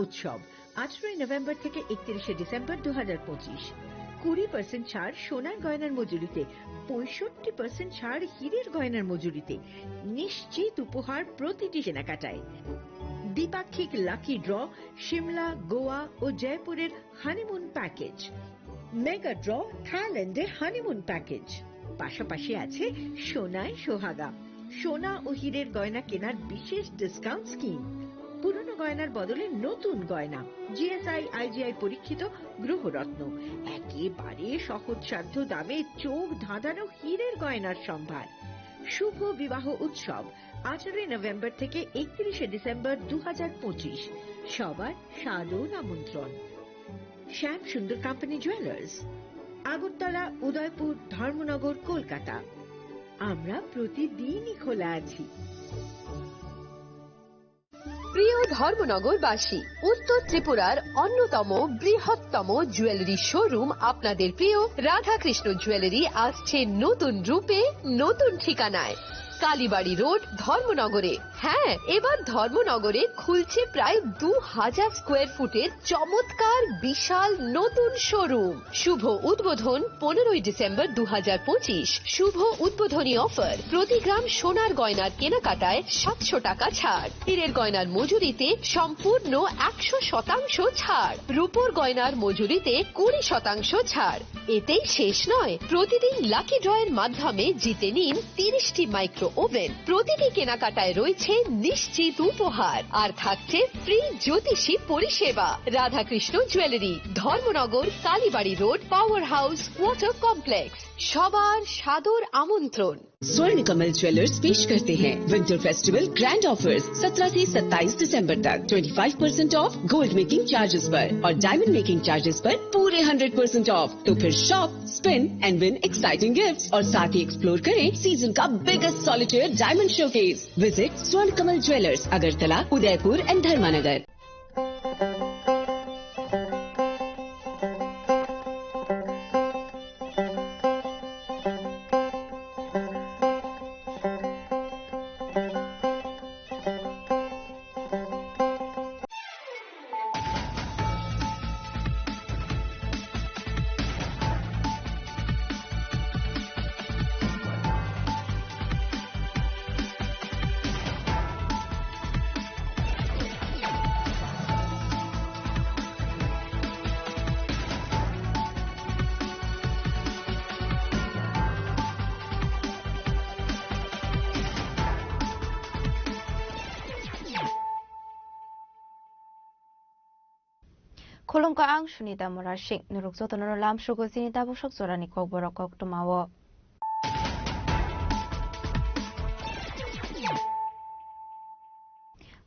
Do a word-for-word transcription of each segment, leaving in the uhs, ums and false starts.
উৎসব আঠারোই নভেম্বর থেকে একত্রিশে ডিসেম্বর দু হাজার পঁচিশ। কুড়ি পার্সেন্ট ছাড় সোনার গয়নার মজুরিতে, পঁয়ষট্টি পার্সেন্ট ছাড় হীরের গয়নার মজুরিতে, নিশ্চিত উপহার প্রতিটি কেনাকাটায়। দ্বিপাক্ষিক লাকি ড্র, সিমলা, গোয়া ও জয়পুরের হানিমুন প্যাকেজ, মেগা ড্র, থাইল্যান্ডে হানিমুন প্যাকেজ। পাশাপাশি আছে সোনায় সোহাগা, সোনা ও হীরের গয়না কেনার বিশেষ ডিসকাউন্ট স্কিম। পুরনো গয়নার বদলে নতুন গয়না, জিএসআই আইজিআই পরীক্ষিত গ্রহরত্ন, একেবারে সহজসাধ্য দামে চোখ ধাঁধানো হীরের গয়নার সম্ভার। শুভ বিবাহ উৎসব আঠারোই নভেম্বর থেকে একত্রিশে ডিসেম্বর দু হাজার পঁচিশ। সবার সাদর আমন্ত্রণ। শ্যাম সুন্দর কোম্পানি জুয়েলার্স, আগরতলা, উদয়পুর, ধর্মনগর, কলকাতা। আমরা প্রতিদিনই খোলা আছি। প্রিয় ধর্মনগরবাসী, উত্তর ত্রিপুরার অন্যতম বৃহত্তম জুয়েলারি শোরুম আপনাদের প্রিয় রাধাকৃষ্ণ জুয়েলারি আসছে নতুন রূপে, নতুন ঠিকানায়। কালীবাড়ি রোড, ধর্মনগরে। হ্যাঁ, এবার ধর্মনগরে খুলছে প্রায় দু হাজার স্কোয়ার ফুটের চমৎকার বিশাল নতুন শোরুম। শুভ উদ্বোধন পনেরোই ডিসেম্বর দু হাজার পঁচিশ। শুভ উদ্বোধনী অফার, প্রতি গ্রাম সোনার গয়নার কেনাকাটায় সাতশো টাকা ছাড়, হীরের গয়নার মজুরিতে সম্পূর্ণ একশো শতাংশ ছাড়, রূপোর গয়নার মজুরিতে কুড়ি শতাংশ ছাড়। এতেই শেষ নয়, প্রতিদিন লাকি ড্রয়ের মাধ্যমে জিতে নিন তিরিশটি মাইক্রো ওভেন। প্রতিটি কেনাকাটায় রয়েছে নিশ্চিত উপহার, আর থাকছে ফ্রি জ্যোতিষী পরিষেবা। Radhakrishna jewellery, Dharmanagar, Kalibari road, power house, water complex. সবার সাদর আমন্ত্রণ। स्वर्ण कमल ज्वेलर्स पेश करते हैं विंटर फेस्टिवल ग्रैंड ऑफर्स। सत्रह से सत्ताईस दिसंबर तक twenty five percent of gold making charges पर और डायमंड मेकिंग चार्जेस पर पूरे हंड्रेड परसेंट ऑफ। तो फिर shop, spin and win exciting gifts और साथ ही एक्सप्लोर करें सीजन का biggest solitaire diamond showcase. Visit स्वर्ण कमल ज्वेलर्स, अगरतला, उदयपुर एंड धर्मानगर। Khulumkha, ang Sunita Murasing. Norok jotono lamsugo chini tabuk sok jorani kokborok koktwmao.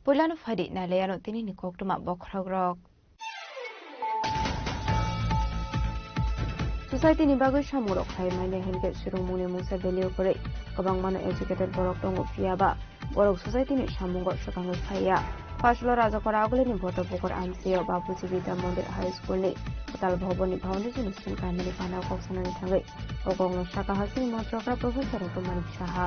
Puilano phaidi nailaiano tinini koktwma bokhorokrok. Society ni bagwi samungrok khai manya hinkhe swrwngmungni mungsa value kwrwi. Kwbangmano educated borok tongo, phiya ba borok society ni samungo swkangwi phaiya. Phasolo Rajakora Agulini Boto Bukur amchaio Bapuji Vidya Mandir High School ni kwtal bhaban ni foundation stone kaimani panao kok sanani thangwi o kokno saka hasini Montrakra Professor Rotomani Saha.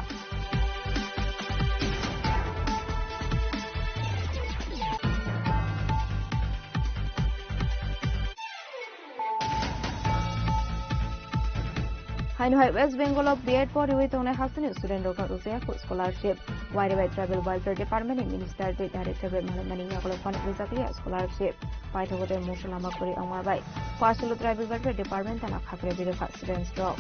Haino hai West Bengal o B Ed poriwi tongnai hasteni student rokno rwjakya scholarship. Wairi bai Tribal Welfare Department ni Minister tei Director bai malaimani yagulo phano rwjakya scholarship. Paithago tei mungsa lama kwrwi wngma bai Phasolo Tribal Welfare Department tana khakre birokha students rok.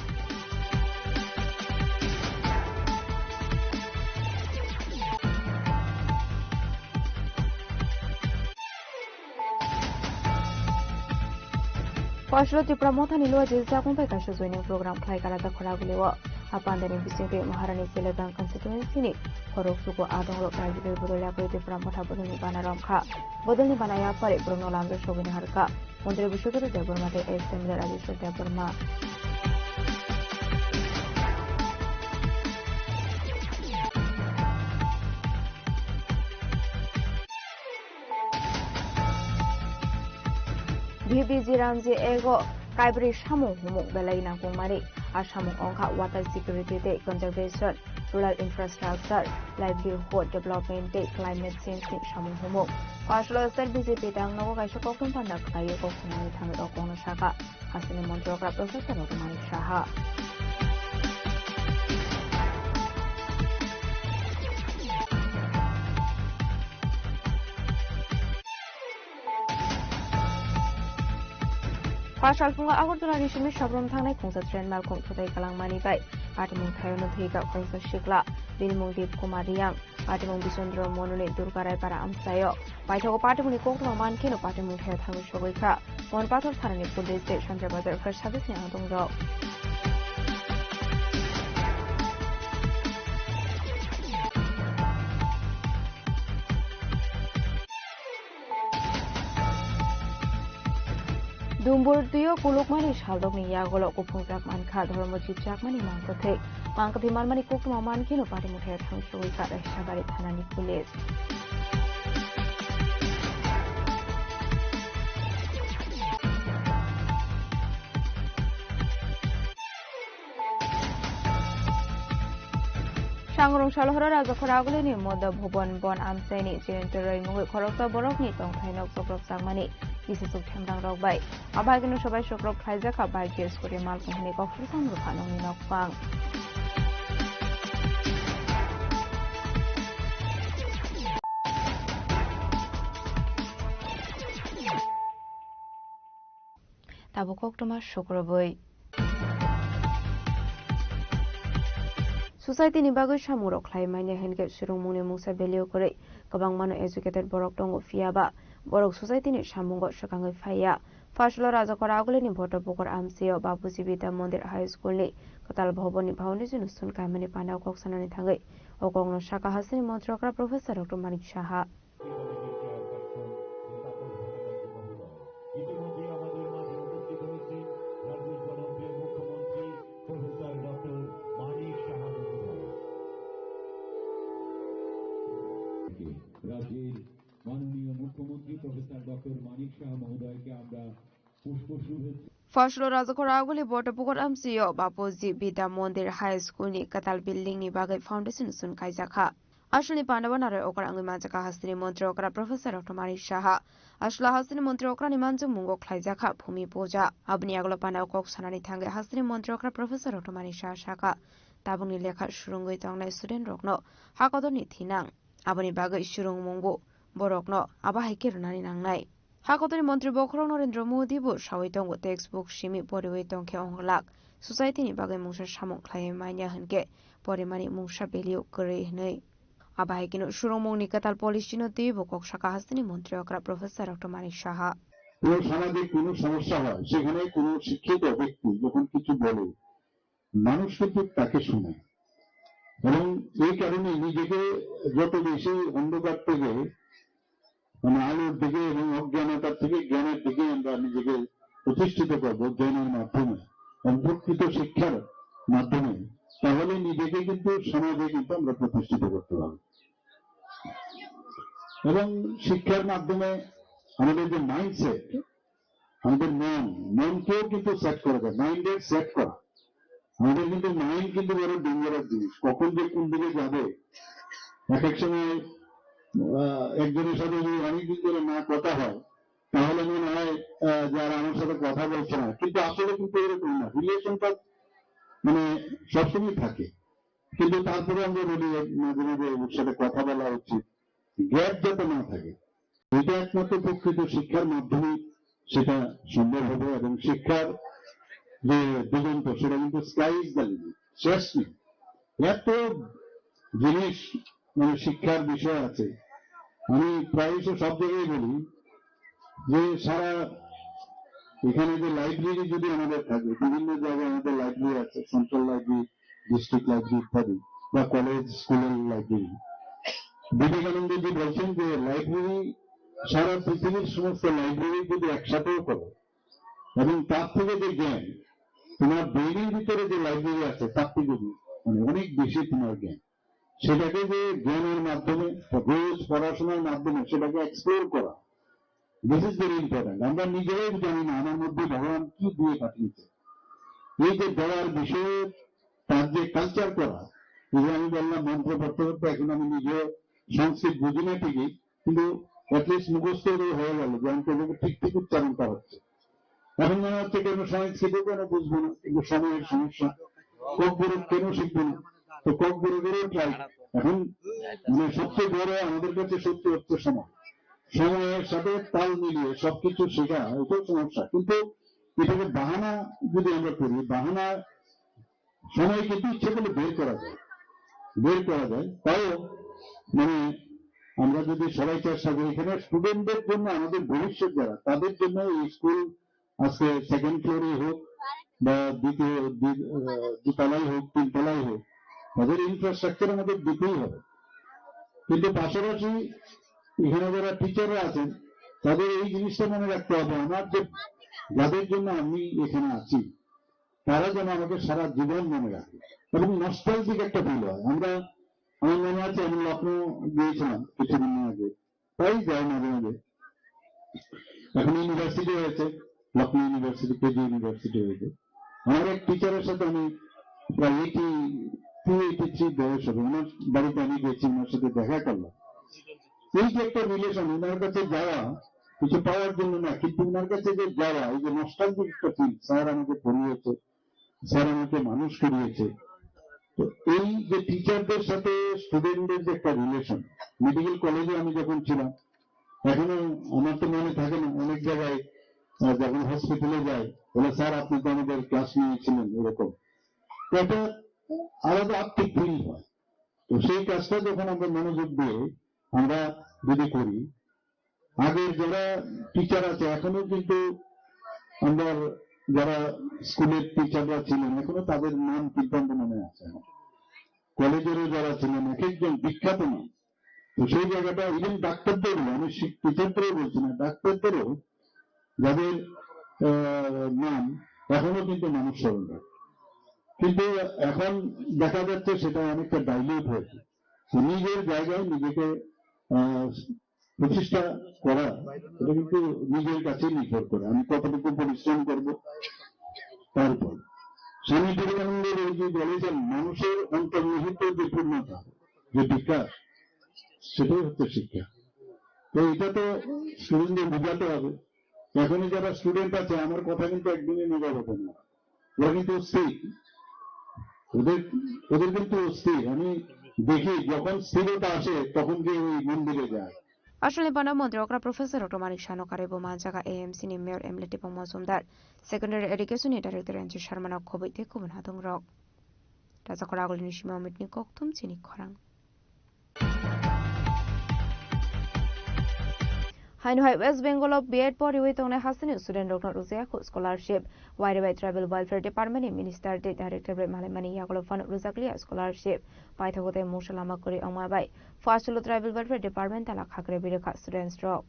Phasolo Tipra Mothani Luajil Chakung bai kaisa joining program khlai Kala Dakhora Gulio. A pandani bisingtwi Maharani Selegang constituency ni khorok sugo adongrok raijwkwi bodol yakwi Tipra Motha bodolni bana romkha. Bodolni bana yaphari borokno lamjak sogwini harkha Montri Biswadhar Debbarma tei S M L A Rajeshwar Debbarma. B B G Ramji ego Kaibri samung humung belai nangkukmani. A samung wngkha water security tei conservation. rural infrastructure, livelihood development tei climate change ni samung humung. Phasalo state B J P tang nogo kaisa koktwma panda khlaiwi kok thumnani thangwi o kokno sakha. Hasteni montri okra Professor Raghunath Saha. Phasal phungo Agartala ni simi Sabrum thangnai khungsa train malkhung thutai kalangmani bai patimung thaio no thwi kha khoroksa sikla, bini mung Dip Kumar Riyang. Patimung Bisondro Mononi Durga Raipara amchaio. Paithago patimungni koktwma mankheno patimung thaio thangwi sogwi kha. Mon Pathor thanani police tei Sanjay Bazar fire service ni ang tongjak. Dumbur twiyo kulukmani saldokni yagolo kuphungjak mankha dhormo chipjakmani mangkwthwi. Mangkwthwi manmani koktwma mankheno patimung thaio thangwi sogwi kha Raisabari thanani police. Sangrong Salhora Rajakhor Agulini Moda Bhuban Bon Amchaini Jayanta Roy mungwi khoroksa borokni tongthai nok chokrok changmani kisisuk themrang rok bai. Abahaikeno sobai chokrok khlaijak kha bike tei scooty malkhung hwnwi kok phursa mrwkha nokni nokphang. Tabuk koktwma sukrubwi. Society ni bagwi samung rok khlai manya hinkhe surungmung ni mungsa value kwrwi. Kwbangma no educated borok tongo, phiya ba borok society ni samungo swkangwi phaiya. Phasalo Rajakhor Agulini Bhoto Pukur amchaio Bapuji Vidya Mandir High School ni kwtal bhobo ni foundation stone kaimani panao kok sanani thangwi o kokno sakha hasteni montri okra Professor Doctor Manik Saha. কমিটির চেয়ারপারসন ও তাপস ভট্টাচার্য মহোদয়। ইতিমধ্যে আমাদের মাঝে উপস্থিত হয়েছেন রাজ্যের জনপ্রিয় মুখ্যমন্ত্রী প্রফেসর ডক্টর মানিক সাহা মহোদয়। রাজ্যের মাননীয় মুখ্যমন্ত্রী প্রফেসর ডক্টর মানিক সাহা মহোদয়কে আমরা পুষ্প শুভেচ্ছা Phasalo Rajakhor Aguli Bhoto Pukur amchaio Bapuji Vidya Mandir High School ni kwtal building ni bagwi foundation stone kaijak kha. Aswlni pandao narwk okra wngwi manjakha hasteni montri okra Professor Doctor Manik Saha. Aswla hasteni montri okrani manjakmungo khlaijakha Bhumi Puja. Aboni yagulo pandao kok sanani thangwi hasteni montri okra Professor Doctor Manik Saha sakha, tabukni lekha surungwi tongnai student rokno hakotorni thinang. Aboni bagwi surungmungbo borokno abo hai khe rwnani nangnai. Hakotorni montri bokhorok Narendra Modi bo sawi tongo, textbook simi poriwi tongkhe ongolak, society ni bagwi mungsa samung khlaiwi manya hinkhe porimani mungsa value kwrwi hwnwi. Abo hai kheno surungmungni kwtal policy no twiwi bo kok sakha hasteni montri okra Professor Doctor Manik Saha. কোনো সামাজিক কোনো সমস্যা হয়, সেখানে কোনো শিক্ষিত ব্যক্তি যখন কিছু বলে, মানুষ কিন্তু তাকে শুনে। এবং এই কারণে নিজেকে যত বেশি অন্ধকার থেকে, মানে, আলোর দিকে এবং অজ্ঞানতার থেকে জ্ঞানের দিকে আমরা নিজেকে প্রতিষ্ঠিত করব জ্ঞানের মাধ্যমে এবং প্রকৃত শিক্ষার মাধ্যমে, তাহলে নিজেকে কিন্তু সমাজে কিন্তু আমরা প্রতিষ্ঠিত করতে পারবো। এবং শিক্ষার মাধ্যমে আমাদের যে মাইন্ডসেট, আমাদের মন, মনকেও কিন্তু সেট করা যায়, মাইন্ডের সেট করা। আমাদের কিন্তু মাইন্ড কিন্তু বড় ডেঞ্জারাস জিনিস, কখন যে কোন দিকে যাবে। এক এক সময়, আহ, একজনের সাথে যদি অনেকদিন ধরে না কথা হয়, তাহলে মনে হয়, আহ, যে আর আমার সাথে কথা বলছে না, কিন্তু আসলে কিন্তু এরকম না, রিলেশনটা মানে সবসময় থাকে। কিন্তু তারপরে আমরা বলি, মাঝে মাঝে ওর সাথে কথা বলা উচিত, গ্যাপ যাতে না থাকে। এটা একমাত্র প্রকৃত শিক্ষার মাধ্যমে সেটা সম্ভব হবে। এবং শিক্ষার যে দিগন্ত, সেটা কিন্তু স্কাই ইজ দ্য লিমিট, শেষ নেই। এত জিনিস, মানে, শিক্ষার বিষয় আছে। আমি প্রায়শ সব জায়গায় বলি যে সারা এখানে যে লাইব্রেরি যদি আমাদের থাকে, বিভিন্ন জায়গায় আমাদের লাইব্রেরি আছে, সেন্ট্রাল লাইব্রেরি, ডিস্ট্রিক্ট লাইব্রেরি ইত্যাদি, বা কলেজ স্কুলের লাইব্রেরি। বিবেকানন্দজি বলছেন যে লাইব্রেরি, সারা পৃথিবীর সমস্ত লাইব্রেরি যদি একসাথেও করো এবং তার থেকে যে জ্ঞান, তোমার ব্রেনের ভিতরে যে লাইব্রেরি আছে, তার থেকে, মানে, অনেক বেশি তোমার জ্ঞান। সেটাকে যে জ্ঞানের মাধ্যমে, রোজ পড়াশোনার মাধ্যমে সেটাকে এক্সপ্লোর করা, দিস ইজ ভেরি ইম্পর্টেন্ট। আমরা নিজেরাই জানি না আমার মধ্যে ভগবান কি দিয়ে পাঠিয়েছে। এই যে দেওয়ার বিষয়ে তার যে কালচার করা, এই যে আমি বললাম মন্ত্র পড়তে পড়তে এখন আমি নিজেও সংস্কৃত বুঝি না ঠিকই, কিন্তু at least মুখস্থ করে হয়ে গেল যে অঙ্কগুলো ঠিক ঠিক উচ্চারণ করা হচ্ছে। এখন মনে হচ্ছে কেন সংস্কৃত কেন বুঝবো না, কিন্তু সময়ের সমস্যা, ককবরক কেন শিখবো না, তো ককবরকেরও ট্রাই। এখন মানে সবচেয়ে বড় আমাদের কাছে সত্যি হচ্ছে সময়, সময়ের সাথে তাল মিলিয়ে সবকিছু শেখা, এটাও সমস্যা। কিন্তু এটাকে বাহানা যদি আমরা করি, বাহানা সময় কিন্তু ইচ্ছে করলে বের করা যায়, বের করা যায়। তাও মানে আমরা যদি সবাই চেষ্টা করি, এখানে স্টুডেন্টদের জন্য, আমাদের ভবিষ্যৎ যারা, তাদের জন্য এই স্কুল আজকে সেকেন্ড ফ্লোরে হোক বা দ্বিতীয় দ্বি-, আহ, দোতলাই হোক, তিনতলাই হোক, তাদের ইনফ্রাস্ট্রাকচার আমাদের দিতেই হবে। কিন্তু পাশাপাশি এখানে যারা টিচাররা আছেন, তাদের এই জিনিসটা মনে রাখতে হবে, আমার যে, যাদের জন্য আমি এখানে আছি, তারা যেন আমাকে সারা জীবন মনে রাখে। এবং নস্টালজিক একটা ফিল হয়। আমরা, আমার মনে আছে, আমি লখনৌ গিয়েছিলাম কিছুদিন আগে, তাই যাই মাঝে মাঝে। এখন ইউনিভার্সিটি হয়েছে, লখনৌ ইউনিভার্সিটি, কেজি ইউনিভার্সিটি হয়েছে। আমার এক টিচারের সাথে আমি প্রায় এইটি টু, এইটি থ্রি বয়স হবে, ওনার বাড়িতে আমি গেছি, ওনার সাথে দেখা করলাম। এই যে একটা রিলেশন, ওনার কাছে যাওয়া কিছু পাওয়ার জন্য না, কিন্তু ওনার কাছে যে যাওয়া, এই যে নস্টালজিক একটা ফিল, স্যার আমাকে পড়িয়েছে, স্যার আমাকে মানুষ করিয়েছে। তো এই যে টিচারদের সাথে স্টুডেন্টদের যে একটা রিলেশন, মেডিকেল কলেজে আমি যখন ছিলাম, এখনো আমার তো মনে থাকে না, অনেক জায়গায়, আহ, যখন হসপিটালে যাই, বলে, "স্যার, আপনি তো আমাদের ক্লাস নিয়েছিলেন", এরকম। তো একটা আলাদা আত্মিক ফিল হয়। তো সেই কাজটা যখন আমরা মনোযোগ দিয়ে আমরা যদি করি, আগের যারা টিচার আছে, এখনো কিন্তু আমরা যারা স্কুলের টিচাররা ছিলেন, এখনো তাদের নাম কিন্তু আমাদের মনে আছে। কলেজেরও যারা ছিলেন, এক একজন বিখ্যাত নাম। তো সেই জায়গাটা ইভেন ডাক্তারদেরও, আমি শিক-, টিচারদেরও বলছি না, ডাক্তারদেরও যাদের, আহ, নাম এখনো কিন্তু মানুষ স্মরণ রাখে। কিন্তু এখন দেখা যাচ্ছে সেটা অনেকটা ডাইলিউট হয়েছে। তো নিজের জায়গায় নিজেকে, আহ, প্রতিষ্ঠা করা, এটা কিন্তু নিজের কাছেই নির্ভর করে, আমি কতটুকু পরিশ্রম করব। তারপর স্বামী বিবেকানন্দ যে বলেছেন, মানুষের অন্তর্নিহিত যে পূর্ণতা, যে বিকাশ, সেটাই হচ্ছে শিক্ষা। তো এটা তো স্টুডেন্টদের বোঝাতে হবে। এখনই যারা স্টুডেন্ট আছে, আমার কথা কিন্তু একদমই মনে হবে না। ওরা কিন্তু অস্থির, ওদের, ওদের কিন্তু অস্থির। আমি দেখি, যখন স্থিরতা আসে, তখন গিয়ে ওই মন্দিরে যায়। Aswlani bana montri okra Professor Doctor Manik Saha no karwi bo manjaga A M C ni Mayor M L A Tipang Majumdar, Secondary Education ni Director N C Sharma no khobwi tei kubun hatung rok. Rajakor Agulini Sima Amit ni kokthum chini khorang. Haino hai West Bengal o B Ed poriwi tongnai hasteni student rokno rwjakha scholarship. Wairi bai Tribal Welfare Department ni Minister tei Director bai malaimani yagulo phano rwjakliya scholarship. Paithago tei mungsa lama kwrwi wngma bai Phuachulo Tribal Welfare Department tala khakre birwkha students rok.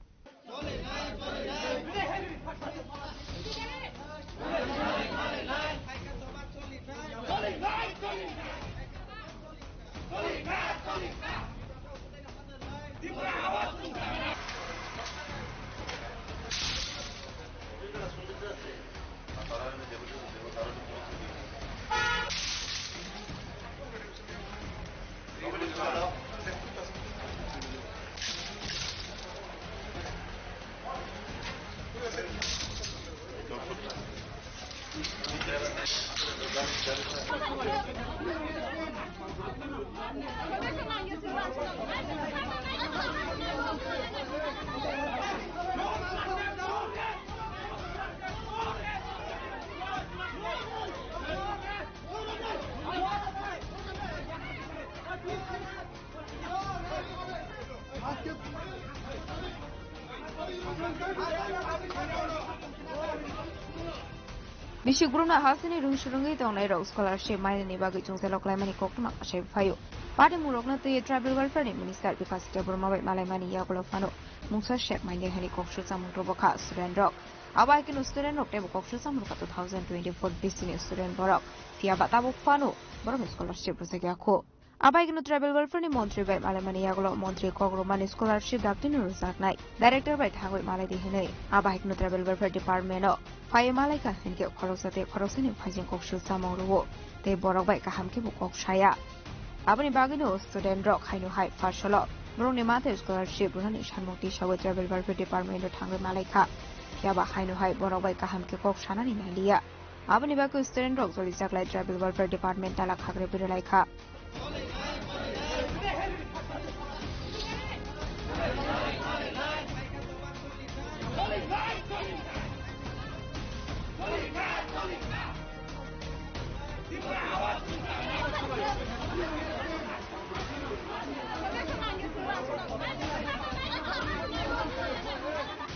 Bisi gurumna hasteni rwng swrwngwi tongnairok scholarship mainani bagwi chwngsairok klaimani koktwma kasai phaio. Party mungrokno twiwi Tribal Welfare ni Minister Bikash Debbarma bai malaimani yagulo phano mungsa sep maini hwnwi kok swrwngmung rwbwkha student rok. Abo hai kheno student rok teibo kok swrwngmung rwkha two thousand twenty-four bisi ni student borok. Phiya ba tabuk phano borokni scholarship rwjakya kho. Abai kheno Tribal Welfare ni montri bai malaimani yagulo montri kok rwmani scholarship daktino rwjaknai director bai thangwi malai di hinwi. Abai kheno Tribal Welfare Department o phaiwi malaikha hinkhe khoroksa tei khoroksani phaijing kok swrwngmung rwo tei borok bai kaham khe bo kok saya. Aboni bagwino student rok haino hai pharsalo borokni matwi scholarship rwnani samung tisawi Tribal Welfare Department o thangwi malaikha. Phiya ba haino hai borok bai kaham khe kok sanani nai liya. Aboni bagwi student rok joli chaklai Tribal Welfare Department tala khakre bwrwi laikha.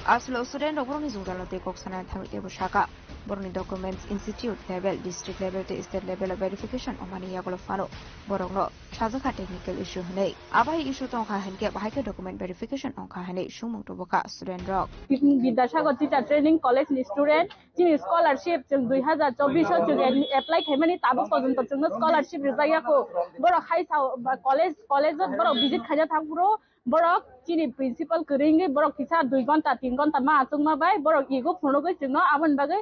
Aswk student rok borokni jwngjal no tei kok sanani thangwi teibo saka. Borokni documents institute level, district level tei state level o verification wngmani yagulo phano borokno sajakha technical issue hwnwi. Abai issue tongkha hinkhe bahai khe document verification wngkha hwnwi swngmung tubukha student rok. Bidyasagar Teacher Training College ni student, chini scholarship chwng dui hazar chobbish o chwng apply khaimani tabuk porjonto chwngno scholarship rijak yakho. Borok hai sao ba college, college o borok visit khaina thangphuru borok chini principal kwrwngwi borok kisa dui ghonta, tin ghonta ma achukma bai borok ego phunugwi chwngno aboni bagwi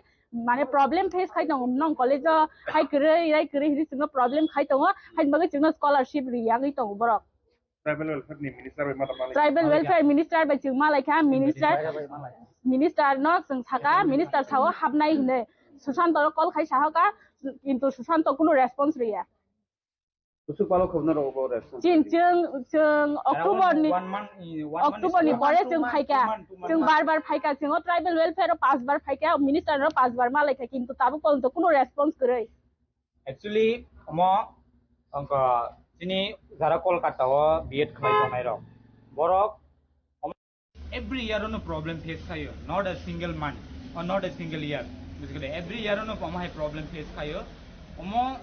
mane problem face khai tongo, nong college o hai kwrwi, rai kwrwi hinwi chwngno problem khai tongo, haini bagwi chwngno scholarship riyagwi tongo borok. Tribal welfare ni minister bai madam malik. Tribal welfare minister bai chwng malaikha, minister, minister no chwng saka, minister sao hapnai hinwi Susanto ro call khai sahoka, kintu Susanto kunu response riya. Kusuk palo khobna rok bo response. Chin chwng, chwng October ni, one month, eh, one month October ni pore chwng phaikha. Chwng bar bar phaikha, chwng o tribal welfare o pas bar phaikha, minister no pas bar malaikha, kintu tabuk porjonto kunu response kwrwi. Actually, omo, ongko, chini jara Kolkata o B Ed khlai tongnai rok. Borok Every year ono problem face khayo, not a single month or not a single year. Basically, every year ono omo hai problem face khayo. Omo,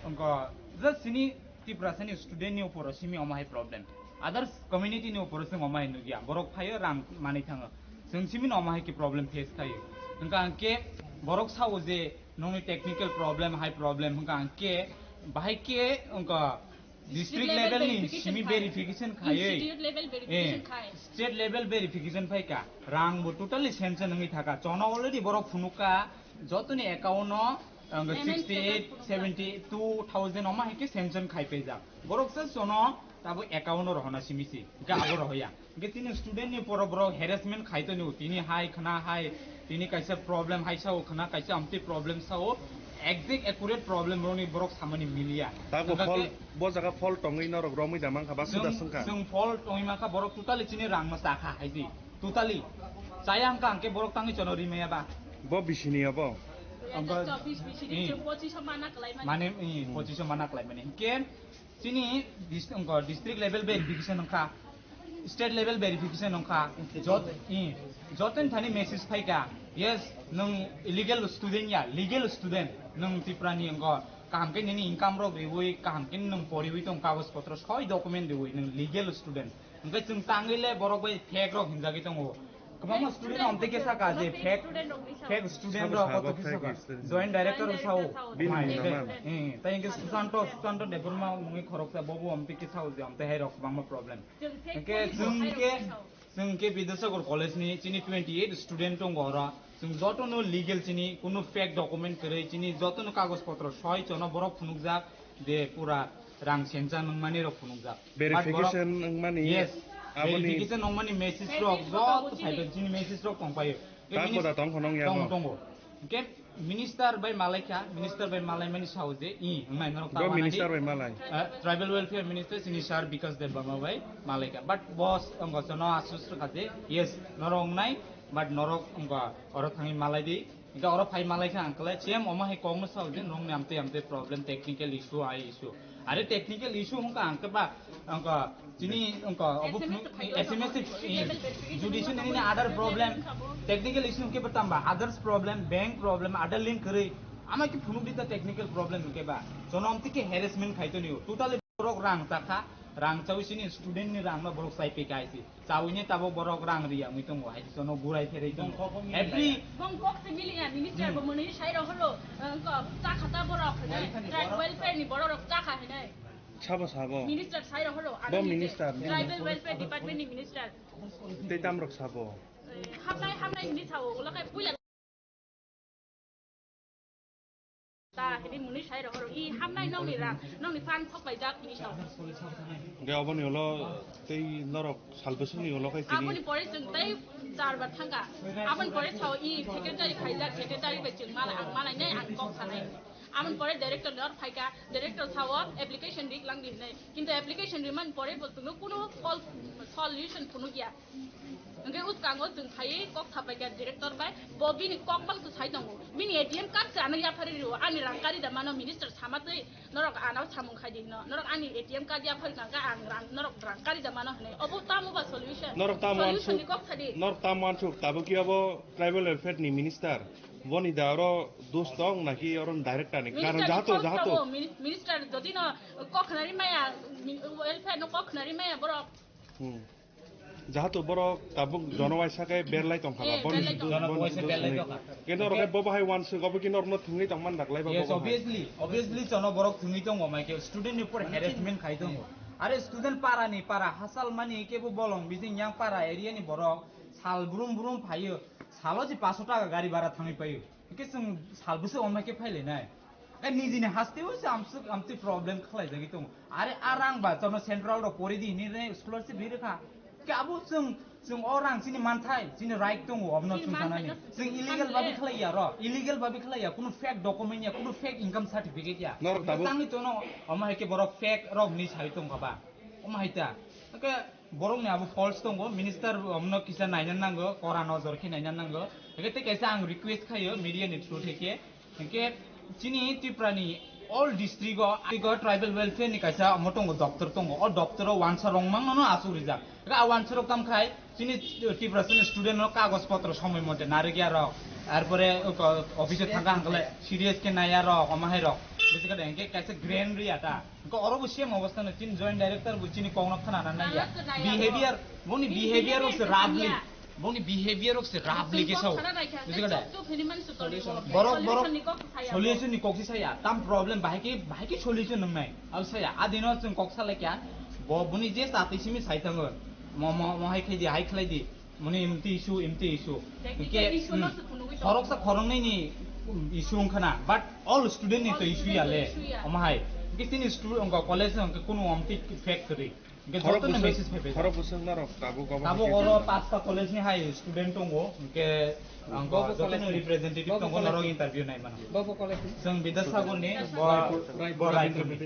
ongko, just chini Tiprasa ni student ni uporo simi omo hai problem. Others community ni uporo simi omo hai nugya. Borok phayo rang manwi thango. Chwng simi no omo hai khe problem face khayo. Hwnkha hwnkhe borok sao je nongni technical problem, hai problem hwnkha hwnkhe bahai khe ongko District level ni simi verification khai. Institute level verification khai. State level verification phai ka. Rang bo totally sanction wngwi thaka. Chono already borok phunuk ka, jotoni account no, ang, sixty eight, seventy two thousand oma hai khe sanction khai paijak. Borok se chono tabo account no rohona simi si. Ga abo rohoya. Hingke tini student ni poro borok harassment khai toni, tini hai khna hai, tini kaisa problem hai sao khna, kaisa amtwi problem sao, exact accurate problem roni borok samani miliya. Tago hingke fall, bo jaga fall tongwi norok romwi da mankha, ba suda sengkha? Chwng fall tongwi mankha, borok totally chini rang no chakha hai di, totally. Chaya hingka hingke borok tangwi chono rimaya ba. Bo bisini abo? Dui hajar chobbish bisini chwng pochish o mana kwlai mani. Mane, eh, pochish o mana kwlai mani. Hingke Chini dis-, ongko district level verification wngkha, state level verification wngkha, jot-, i, jotoni thani message phaikha, yes, nwng illegal student ya, legal student, nwng Tripura ni ongko kaham khe nini income rok riwi, kaham khe nwng poriwi tong kagoj potro soi document riwi, nwng legal student. Hwnkhe chwng tangwi le borok bai fake rok hinjagwi tongo. Kwbangma student rok amtwi khe saka je fake, fake student rok koto khe saka. Joint director rok sao. Bini mung nangma. Eh, tai hwnkhe Susanto, Susanto Debbarma mungwi khoroksa bobo amtwi khe sao je amtwi hai rok kwbangma problem. Hwnkhe chwng khe, chwng khe Bidyasagar College ni chini twenty eight student tongo oro. Chwng jotono legal chini kunu fake document kwrwi chini jotono kagoj potro soi chono borok phunukjak. De pura rang sensa nungmani rok phunukjak. Verification nungmani, yes, aboni verification nungmani message rok joto phaito chini message rok tongpaio. Tei tak boda tong khonong ya tong, tongo. Hingke minister bai malaikha, minister bai malaimani sao je, i, wngnai norok. Minister bai malai. Eh, tribal welfare minister chini sir Bikash Debbarma bai malaikha. But boss, ongko chono asus rwkha je, yes, norok wngnai, but norok ongko oro thangwi malai di. Hingke oro phai malai khe ang khlai, same omo hai kokno sao je, nokni amtwi amtwi problem, technical issue, ai issue. Are technical issue hwnkha ang khe ba, ang khe chini, ang khe obo S M S phai S M S level verification judicial nini other problem, technical issue hwnkhe ba tamba, others problem, bank problem, other link kwrwi, ama khe phunuk di ta technical problem hwnkhe ba. Jonom tike harassment khai tonio, totally borok rang chakha, rang chawi sini student ni rang no borok chai peka aisi. Chawini tabok borok rang riya wngwi tongo, hai sono gurai pherwi tongo. Every bong kok se mili ya, minister bo mwnwi sai rok holo, eh, ko cha khata borok hinai, tribal welfare ni borok rok cha kha hinai. Sabo sabo. Minister sai rok holo, bo minister, tribal welfare department ni minister. Tei tam rok sabo. Eh, hamnai, hamnai hinwi sao, ulo kai puila. Ta hini muni sai rohoro i hamnai nongni rang, nongni fan thok bai jak ni sao. Ge oboni ulo tei norok sal bwswkni ulo khai tini. Aboni pore chwng tei char bar thangka. Aboni pore sao i secretary khaijak, secretary bai chwng malai, ang malai nai, ang kok sanai. Aboni pore director ni or phaika, director sao application rik lang di hinai. Kintu application rimani pore bo chwngno kuno sol-, solution phunukya. Hwnkhe uskango chwng phaiwi kok sapaikha director bai, bo bini kok bangso sai tongo. Bini A T M card se ano yaphari rio, ani rang kari da mano minister sama twi, norok ano samung khai di hino, norok ani A T M card yaphari nangkha ang rang, norok rang kari da mano hwnwi. Obo tamo ba solution? Norok tamo Solution wansuk, ni kok sadi. Norok tamo wansuk, tabuk ki abo tribal welfare ni minister, boni da oro dos tong naki oro director ni? Karon Minister ni jahato, kok jahato. Tongo, mini-, minister jodi no kok khnari maya, mi-, welfare no kok khnari maya borok. Hmm. Jahato borok tabuk jono waisa khe berlai tongkha ba, Eh, boni, berlai tongkha. Jono waisa berlai tongkha. Khe norok khe bo bahai wansuk, obo khe norokno thwngwi tongmani daklai ba. Yes, bo bahai. Obviously, obviously jono borok thwngwi tongo, mai khe student ni upor harassment khai tongo. Are student para ni para hasal mani kebo bolong bising yang para area ni borok sal brum brum phaio, salo je paanso taka gari bhara thangwi paio. Hwnkhe chwng sal bwswk omai khe phailainai. Khe nijini hasteo se amswk amtwi problem khlaijagwi tongo. Are a rang ba chwngno central rok pori di hinwi re scholarship ri rwkha. Khe abo chwng, chwng o rang chini manthai, chini right tongo, obono Chini chwng sanani. Manthai no Chwng illegal sanle. Babi khlaiya ro, illegal babi khlaiya, kunu fake document ya, kunu fake income certificate ya. Norok tabuk Tangwi tono, omo hai khe borok fake rok hinwi sai tongkha ba. Omo hai ta. Khe Borokni abo faults tongo, minister omno kisa naina nango, kora nojor khe naina nango. Hwnkhe tei kaisa ang request khaio media ni through theke, hwnkhe chini Tripura ni all district o, district o tribal welfare ni kaisa omo tongo, doptor tongo. O doptor o wansa rok mangno no asuk rijak. Hwnkhe a wansa rok tam khai chini Tripura chini student no kagoj potro somoi mote narwkya rok, arpore office o thangkha hwnkhe serious khe naiya rok, omo hai rok. Bisi khe hwnkhe kaisa grant riya ta. Hwnkhe oro bo same obostha no, chini joint director bo chini kokno khna na naiya. Nana khna ya. Behavior, boni behavior rok se roughly. Boni behavior rok se roughly khe sao. Buji kha da? Borok, borok solution ni kok se saya. Tam problem bahai khe, bahai khe solution nang nai. Abo saya, adino chwng kok sa laikha. Bo, boni je chati simi sai thango. Mo, mo, mo hai khlai di, hai khlai di. Mani imti issue, imti issue. Technical issue no se phunugwi tongo. Khoroksa khoroknwi ni issue wngkha na, but all student ni to issue ya le. All student ni to issue ya. Omo hai. Hwnkhe chini stu-, wngkha college wngkha kunu omti fact kwrwi. Hwnkhe joto no message phai phai. Khorok bwswk norok tabuk obo hai khe oro pasta college ni hai student tongo. Hwnkhe ang joto no representative tongo, norok interview nai mano. Bobo college ni? Chwng Bidyasagar ni, bo, bo Raipur ni.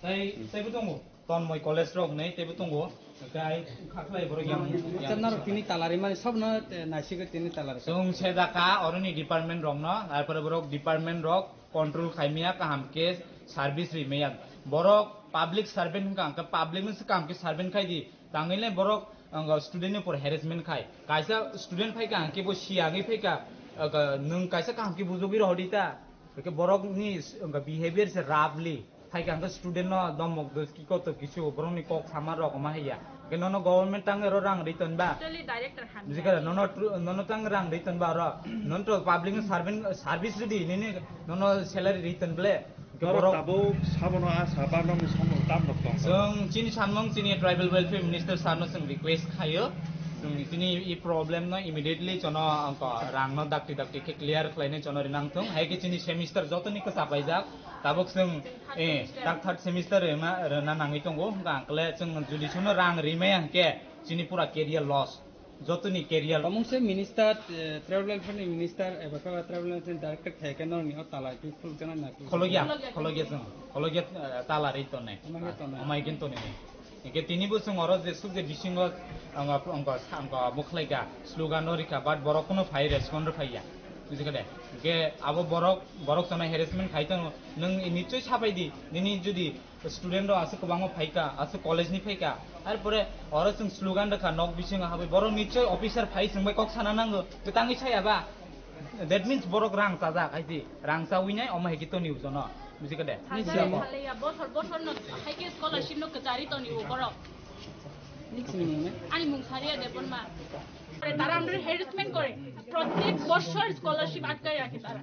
Tei, teibo tongo. Tonmoi college rok hinwi teibo tongo. Hwnkhe ai kha khlai borok yang, yang. Acha, norok tini tala rimani sobno, eh, naisingwi tini tala rikha. Chwng sejaka oroni department rokno, arpore borok department rok control khaimaya kaham khe service rimaya. Borok public servant wngkha, hwnkhe public no se kaham khe servant khai di. Tangwi le borok, ang, student ni upor harassment khai. Kaisa student phaikha, hwnkhe bo siyagwi phaikha, ang, nwng kaisa kaham khe bujugwi rohordi ta. Hwnkhe borok ni, ang, behavior se roughly. Phaikha hwnkhe student no domok dos ki koto kisu borok ni kok sama rok omo haiya. Hwnkhe nono government tang ro rang ri ton ba. Actually, director han. Bujikha, nono tru-, nono tang rang ri ton ba ro. Nono to public ni servant, service ridi nini nono salary ri ton ble. Hwnkhe norok borok tabuk sabono asa ba nokni samung tam rok tong. Chwng chini samung chini tribal welfare minister sir no chwng request khaio. Chwng chini i problem no immediately chono angko rang no dakti dakti khe clear khlainai chono rinang thung. Hai khe chini semester jotoni kwchapaijak. Tabuk chwng, eh, tak third semester rwna, rwna nangwi tongo. Hwnkha ang kle chwng jodi sono rang rimaya hwnkhe chini pura career loss. Jotoni career. Omo se minister, eh, tribal welfare ni minister, eba khe tribal welfare ni director khai khe norokni o tala khe khuluk jana na khuluk jana? Khologya, khologya chwng, khologya, eh, tala ri tonne. Amai khe tonne. Amai khe tonne. Hwnkhe tini bo chwng oro je suk je bisingo ang, ang, ang, ang bo khlai kha, slogan no rikha, but borok kuno phai respond rw phaiya. Bujikha de? Hwnkhe abo borok, borok chana harassment khai tongo. Nwng nichoi sabai di, nini jodi student rok aswk kwbangma phaikha, aswk college ni phaikha. Arpore oro chwng slogan rwkha, nok bisingo habwi. Borok nichoi officer phai chwng bai kok sana nango. Kwtangwi saya ba? That means borok rang chajak, hai di. Rang chawi nai, omo hai khe toni ujono. Bujikha de? Salai ya, bosor bosor no hai khe scholarship no kwchari toni u borok. Ani mung Saria Debbarma. Tara amra harassment kore. প্রত্যেক বছর স্কলারশিপ আটকায় রাখে তারা।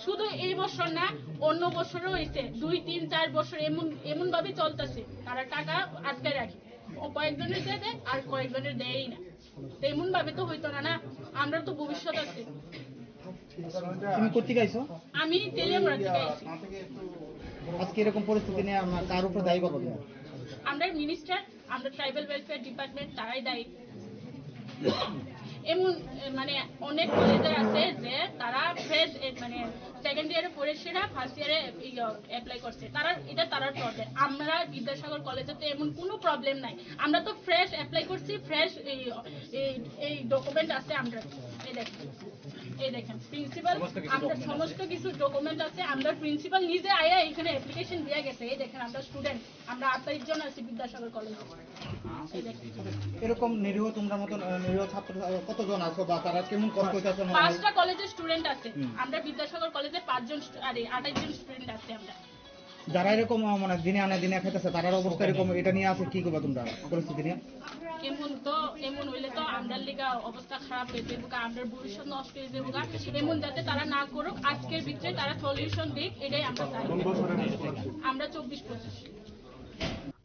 শুধু এই বছর না, অন্য বছরও হয়েছে, দুই, তিন, চার বছর এমন, এমন ভাবে চলতেছে, তারা টাকা আটকায় রাখে। ও কয়েকজনের দিয়ে দেয়, আর কয়েকজনের দেয়ই না। তো এমন ভাবে তো হইতো না, না? আমরা তো ভবিষ্যৎ আছে। তুমি কোথেকে আইছো? আমি তেলিয়ামুড়া থেকে আইছি। আজকে এরকম পরিস্থিতি নিয়ে আমরা কার উপরে দায়ী করবো তুমি? আমরা মিনিস্টার, আমরা ট্রাইবাল ওয়েলফেয়ার ডিপার্টমেন্ট, তারাই দায়ী। এমন এ, মানে অনেক কলেজে আছে যে তারা ফ্রেশ মানে সেকেন্ড ইয়ারে পড়ে সেরা ফার্স্ট ইয়ারে অ্যাপ্লাই করছে, তারা এটা তারার প্রবলেম। আমরা বিদ্যাসাগর কলেজে তো এমন কোনো প্রবলেম নাই, আমরা তো ফ্রেশ অ্যাপ্লাই করছি, ফ্রেশ এই এই- এই ডকুমেন্ট আছে। আমরা এই দেখেন, এই দেখেন প্রিন্সিপাল, আমরা সমস্ত কিছু ডকুমেন্ট আছে। আমরা প্রিন্সিপাল নিজে আয়া এখানে অ্যাপ্লিকেশন দিয়ে গেছে। এই দেখেন, আমরা স্টুডেন্ট, আমরা আঠাইশ জন আছি বিদ্যাসাগর কলেজে। এই দেখেন। এরকম নিরীহ তোমরা মতন আহ, নিরীহ ছাত্র আহ, কতজন আছো বা তারা কেমন কষ্ট হইতেছে মনে হয়? পাঁচটা কলেজের স্টুডেন্ট আছে। আমরা বিদ্যাসাগর কলেজে পাঁচজন স্টু- আরে আঠাইশ জন স্টুডেন্ট আছে আমরা। যারা এরকম আহ, মানে দিনে আনে দিনে খাইতেছে, তারার অবস্থা এরকম, এটা নিয়ে আছে কি করবা তোমরা পরিস্থিতি নিয়ে? এমন তো এমন হইলে তো আমরার লিগা অবস্থা খারাপ হয়ে যাবো গা, আমরার ভবিষ্যৎ নষ্ট হয়ে যাবো গা। এমন যাতে তারা না করুক, আজকের ভিতরে তারা সলিউশন দিক, এটাই আমরা চাই। আমরা চব্বিশ পঁচিশ।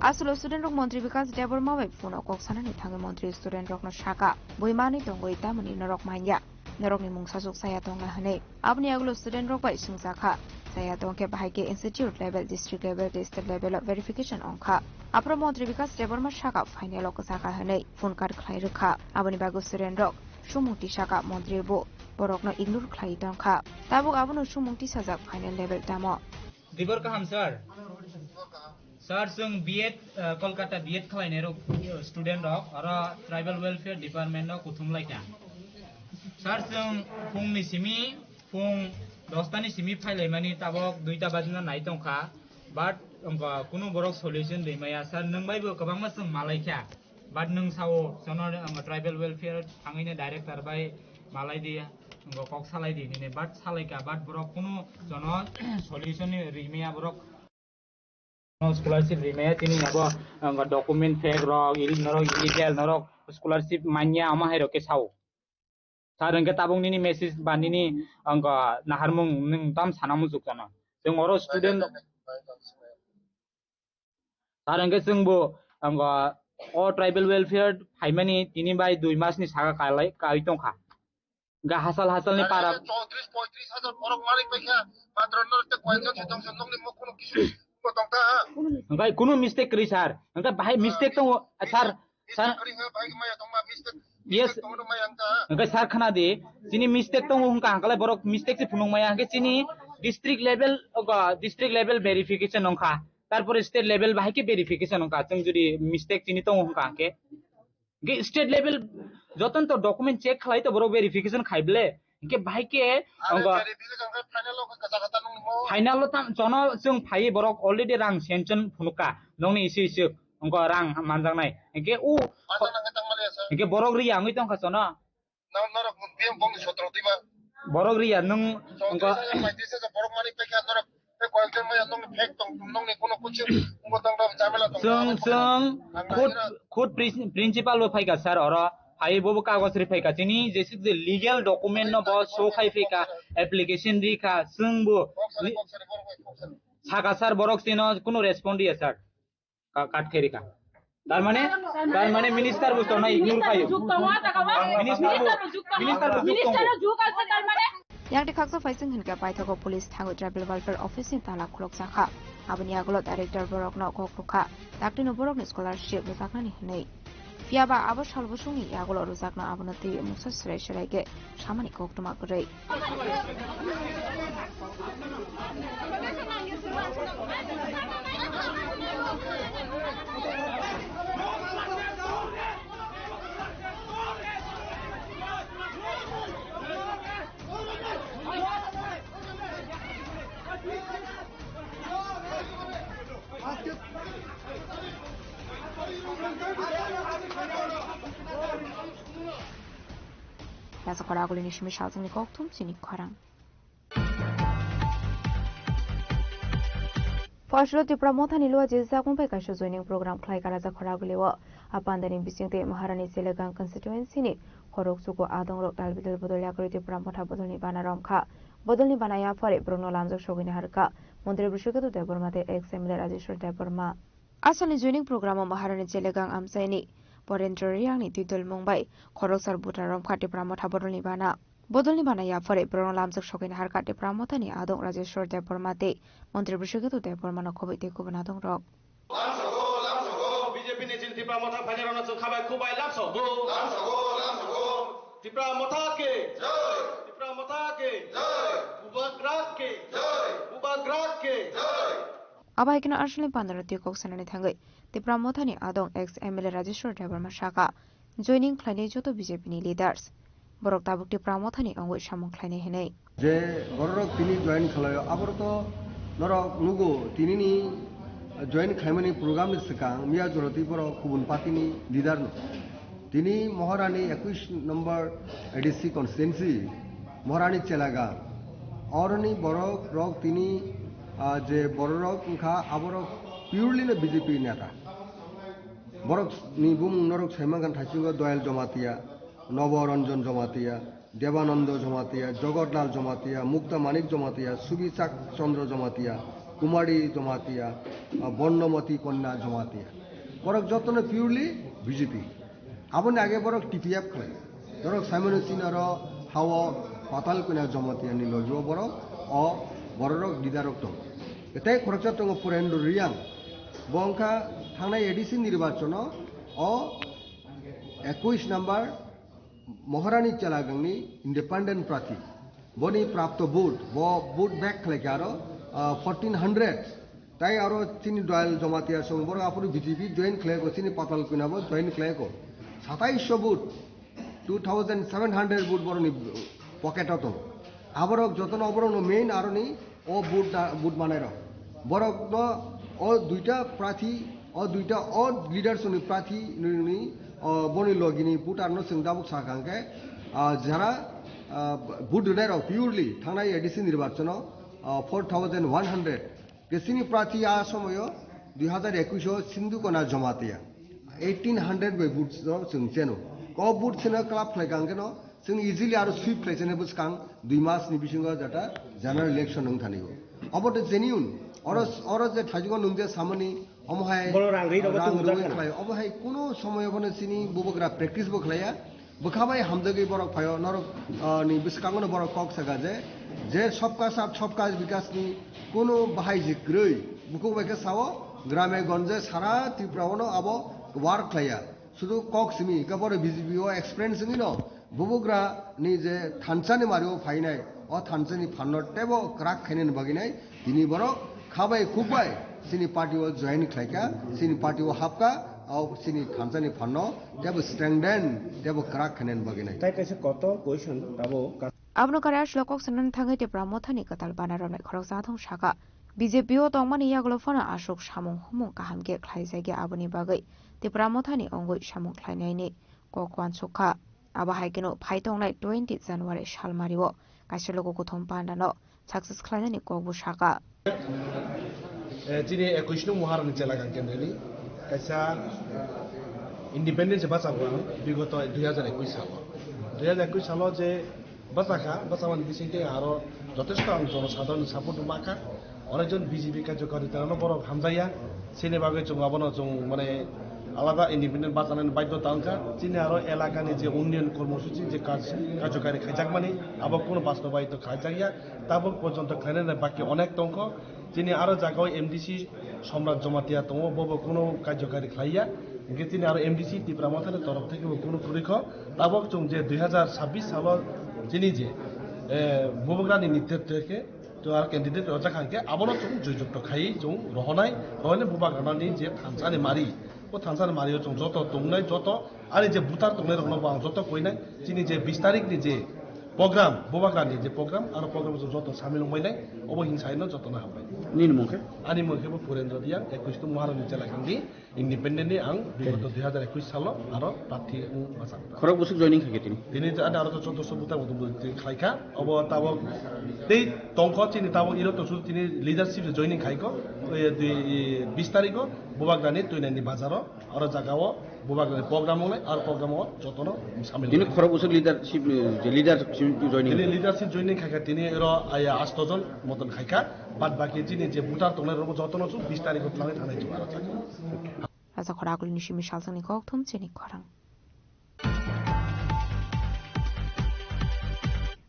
Aswk student rok Montri Bikash Debbarma bai phone o kok sanani thangwi montri student rokno sakha, bui manwi tongwi tamoni norok manya, norokni mungsa suk chaya tongna hwnwi. Aboni yagulo student rok bai swngjakha, chaya tongkhe bahai khe institute level, district level tei state level o verification wngkha. Aphuru montri Bikash Debbarma sakha final o kwchakha hwnwi phone call khlai rwkha. Aboni bagwi student rok sumung tisakha montri bo borokno ignore khlai tongkha. Tabuk abono sumung tisajak final level tamo. Dibor kaham sir. Sir, chwng B Ed, uh, Kolkata B Ed khlainai rok, uh, student rok, oro tribal welfare department no kuthum laikha. Sir, chwng phung ni simi, phung dosta ni simi phailaimani tabok duita bajina nai tongkha, but wngkha kunu borok solution rimaya. Sir, nwng bai bo kwbangma chwng malaikha. But nwng sao, jono, ang tribal welfare thangwi ne director bai malai di, ang kok salai di nini, but salai ka, but borok kunu jono solution ni rimaya borok. No scholarship rimaya tini abo, ang document fake rok, ili norok illegal norok scholarship manya ama hai rok ke sao. Sir, hwnkhe tabuk nini message ba nini, ang naharmung nwng tam sana muchuk jono. Chwng oro student, Sir, hwnkhe chwngbo, ang, o tribal welfare phaimani tini bai dui masni saka kalai, kai tongkha. Hwnkhe hasal hasalni para chowtris poitris hajar borok malik bai kha, matro norok tei koyekjon se tongsa nokni muk kuno kisu bo tongkha. Hwnkhe kunu mistake kwrwi, sir. Hwnkhe bahai mistake tongo, sir, sir. Mistake kwrwi hwnkhe bahai maya tongma mistake. Yes. Mistake tongma maya wngkha. Hwnkhe sir khna di, chini mistake tongo hwnkha, hwnkhe borok mistake se phunuk maya, hwnkhe chini district level, district level verification wngkha. Tarpore state level bahai khe verification wngkha, chwng jodi mistake chini tongo hwnkha hwnkhe. Hwnkhe state level jotono to document check khlai to borok verification khai ble. Hwnkhe bahai khe wngkha. Final o tam chono chwng phai borok already rang sanction phunukha. Nokni isi isi wngkha rang manjaknai. Hwnkhe o hwnkhe borok riya wngwi tongkha chono. Nang norok biyang bongni sotro twiba. Borok riya nwng wngkha. Chowtris hajar, paitris hajar borok malik paikha norok. Tei koyekjon maya nongni fake tong, nongni kuno kuchuk, wngbo tong rok jamela tong. Chwng, chwng khud, khud prin-, principal bo phaikha sir oro. Phai bobo kagoj ri phaikha. Chini jesik je legal document no bo show khai phaikha, application rikha, chwng bo. Kok sari, kok sari, borok bai kok sari. Saka sir borok chino kuno respond riya sir. Ka-, kat khe rikha. Tar mane, tar mane minister bo tongna ignore khayo. Minister bo, minister bo juk tongo. Yang de khaksa phaising hinkhe paithago police thangwi tribal welfare office ni tala khulok jakha. Aboni agulo director borokno kok rwkha. Daktino borokni scholarship rwjaknani hwnwi. Phiya ba abo sal bosongni yagulo rwjakno abono twi mungsa swrai swrai khe samani koktwma kwrwi. Yasakhor agulini simi salsongni kokthum chini khorang. Pashlo Tipra Mothani lua jesa kung pai kaisa joining program khlai kara Yasakhor agulio. A pandani bising tei Maharani Chelegang constituency ni khorok chugo adongrok dalbidal bodol yakarwi Tipra Motha bodolni bana romkha. Bodolni bana yaphari borokno lamjak sogwini harkha Montri Brishaketu Debbarma tei ex M L A Rajeshwar Debbarma. Asalni joining program o Maharani Chelegang amchaini Porendra Riyangni twi dolmung bai khoroksar butra romkha Tipra Motha bodolni bana. Bodolni bana yaphari borokno lamjak sokwi naharkha Tipra Mothani adong Rajeshwar Debbarma tei Montri Brishaketu Debbarmano khobwi tei kubun adongrok. Lamsogo, lamsogo, B J P ni chini Tipra Motha phainairokno chwng khabai khubai lamsogo. Lamsogo, lamsogo. Tipra Motha ke. Jai. Tipra Motha ke. Jai. Bubagra ke. Jai. Bubagra ke. Jai. Abo hai kheno Arsenalni pandora twi kok sanani thangwi Tipra Mothani adong ex M L A Rajeshwar Debbarma sakha, joining khlainai joto B J P ni leaders. Borok tabuk Tipra Mothani wngwi samung khlainai hinwi. Je bororok tini join khlaio, aborok to norok nugo, tinini join khlaimani program ni swkang miya jora twi borok kubun party ni leader no. Tini Maharani ekush number A D C constituency, Maharani Chelagang. Oroni borok rok tini, ah, je bororok wngkha, aborok purely no B J P neta. Borok ni bumung norok saimangan thaisingo Doyal Jamatia, Nobo Ranjan Jamatia, Debananda Jamatia, Jagat Lal Jamatia, Mukta Manik Jamatia, Subichak Chandra Jamatia, Kumari Jamatia, ah, Bornomati Kanya Jamatia. Borok jotono purely B J P. Aboni age borok T P F khlai. Borok saimano chini oro hao Patal Kanya Jamatia ni logi o borok o bororok leader rok tongo. Tei khoroksa tongo Purendra Reang. Bo wngkha thangnai A D C nirbachono o ekush number Maharani Chelagangni independent prarthi. Boni prapto vote, bo vote bag khlaikha aro, ah, fourteen hundred. Tai aro chini Doyal Jamatia song borok aphuru B J P join khlaiko, chini Patal Kanya bo join khlaiko. Sataisho vote, two thousand seven hundred vote borokni pocket o tongo. Aborok jotono oborokno main aroni o vote da, vote manairok. Borokno o duita prarthi, o duita o leaders ni prarthi ni, ni, o boni logini voter no chwng tabuk sakha hwnkhe, ah, jara, ah, vote rwnairok purely thangnai A D C nirbachono, ah, four thousand one hundred. Kesini prarthi a somoyo dui hazar ekush o Sindhu Kanya Jamatia eighteen hundred bai vote no chwng cheno. Ko vote cheno club khlai kang keno chwng easily aro sweep khlai chene bwskang dui mas ni bisingo jata general election wng thani o. Obo to genuine. Oro, oro je thaijugo nung je samani omo hai Bolo rang ri rogo rang tong rwi jak khlai. Obo hai kuno somoyo bono chini bubagra practice bo khlaiya. Bwkha bai hamjagwi borok phaio, norok, ah, ni bwskango no borok kok saka je, je sabka saath sabka vikas ni kuno bahaiji kwrwi. Bukhuk bai khe sao, grame gonje sara Tripura o no abo work khlaiya. Sudu kok simi, hwnkhe borok B J P o experience wngwi no, bubagra ni je thansa ni mari o phainai, o thansa ni phan no teibo kwrak khainani bagwi nai, tini borok kha bai khuk bai chini party o join khlaikha, chini party o hapkha, o chini thansa ni phan no teibo strengthen, teibo kwrak khainani bagwi nai. Tai kaisa kotor question tabuk ka- Abono kare aswk kok sanani thangwi Tipra Mothani kwtal bana romnai khoroksa thong saka. B J P o tongmani yagulo phano aswk samung humung kaham khe khlaijakya, aboni bagwi Tipra Mothani wngwi samung khlainaini kok uansukha. Abo hai kheno phai tongnai twenty January salmario kaisa logo kuthum pandano success khlainani kokbo saka. Eh, chini ekush nung Maharani Chelagang kendreni kaisa independence bachago ang bigoto dui hazar ekush salo. Dui hazar ekush salo je bachakha, bachamani bisingtwi aro jotesto ang jonosadharonni support makha. Onekjon B J P karjokarita no borok hamjaya. Chini bagwi chwng abono chwng mane alada independent bachanani baidhota wngkha. Chini aro elakani je unnayan kormosuchi je kaj-, karjokari khaijakmani abo kuno bastobaito khaijakya. Tabuk porjonto khlainani baki onek tongkho. Chini aro jagao M D C Somrat Jamatia tongo, bobo kuno karjokari khlaiya. Hingke chini aro M D C Tipra Mothani torop theke bo kuno kwrwikho. Tabuk chwng je dui hazar sabbish salo chini je, eh, bubagrani nitritwe khe to aro candidate rojak hangke abono chwng joyjukto khai chwng rohonai, rohonai bubagrani je thansani mari, o thansani mario chwng joto tongnai, joto ani je butar tongnai rokno bo ang joto koinai, chini je bis tarikh ni je program, bubagrani je program, aro program chwng joto samil wngbainai, obo hinsaino jotono hambai. Nini mung khe? Ani mung khe bo Purendra Reang, ekush nung Maharani Chelagang ni, independent ni ang bigoto dui hazar ekush salo aro prarthi wng bachak. Khorok bwswk joining khaikhe tini? Tini ani aro to choddoso buta buta buta khlaikha. Obo tabok tei tongkho chini tabok iro to sud tini leadership se joining khaikho. Oi, dui, bis tarikho Bubagrani Tuinani bazaro aro jagao Bubagrani program wngnai aro program o jotono samil tini wngnai. Khorok bwswk leadership ni je leadership joining? Tini leadership joining khaikha tini iro aya asto jon moton khaikha. Bad baki chini je voter tongnai rokbo jotono chwng bis tarikho twlangwi thangnai chwng aro jaga. Raja Khoragulni simi salsani kokthum chini khorang.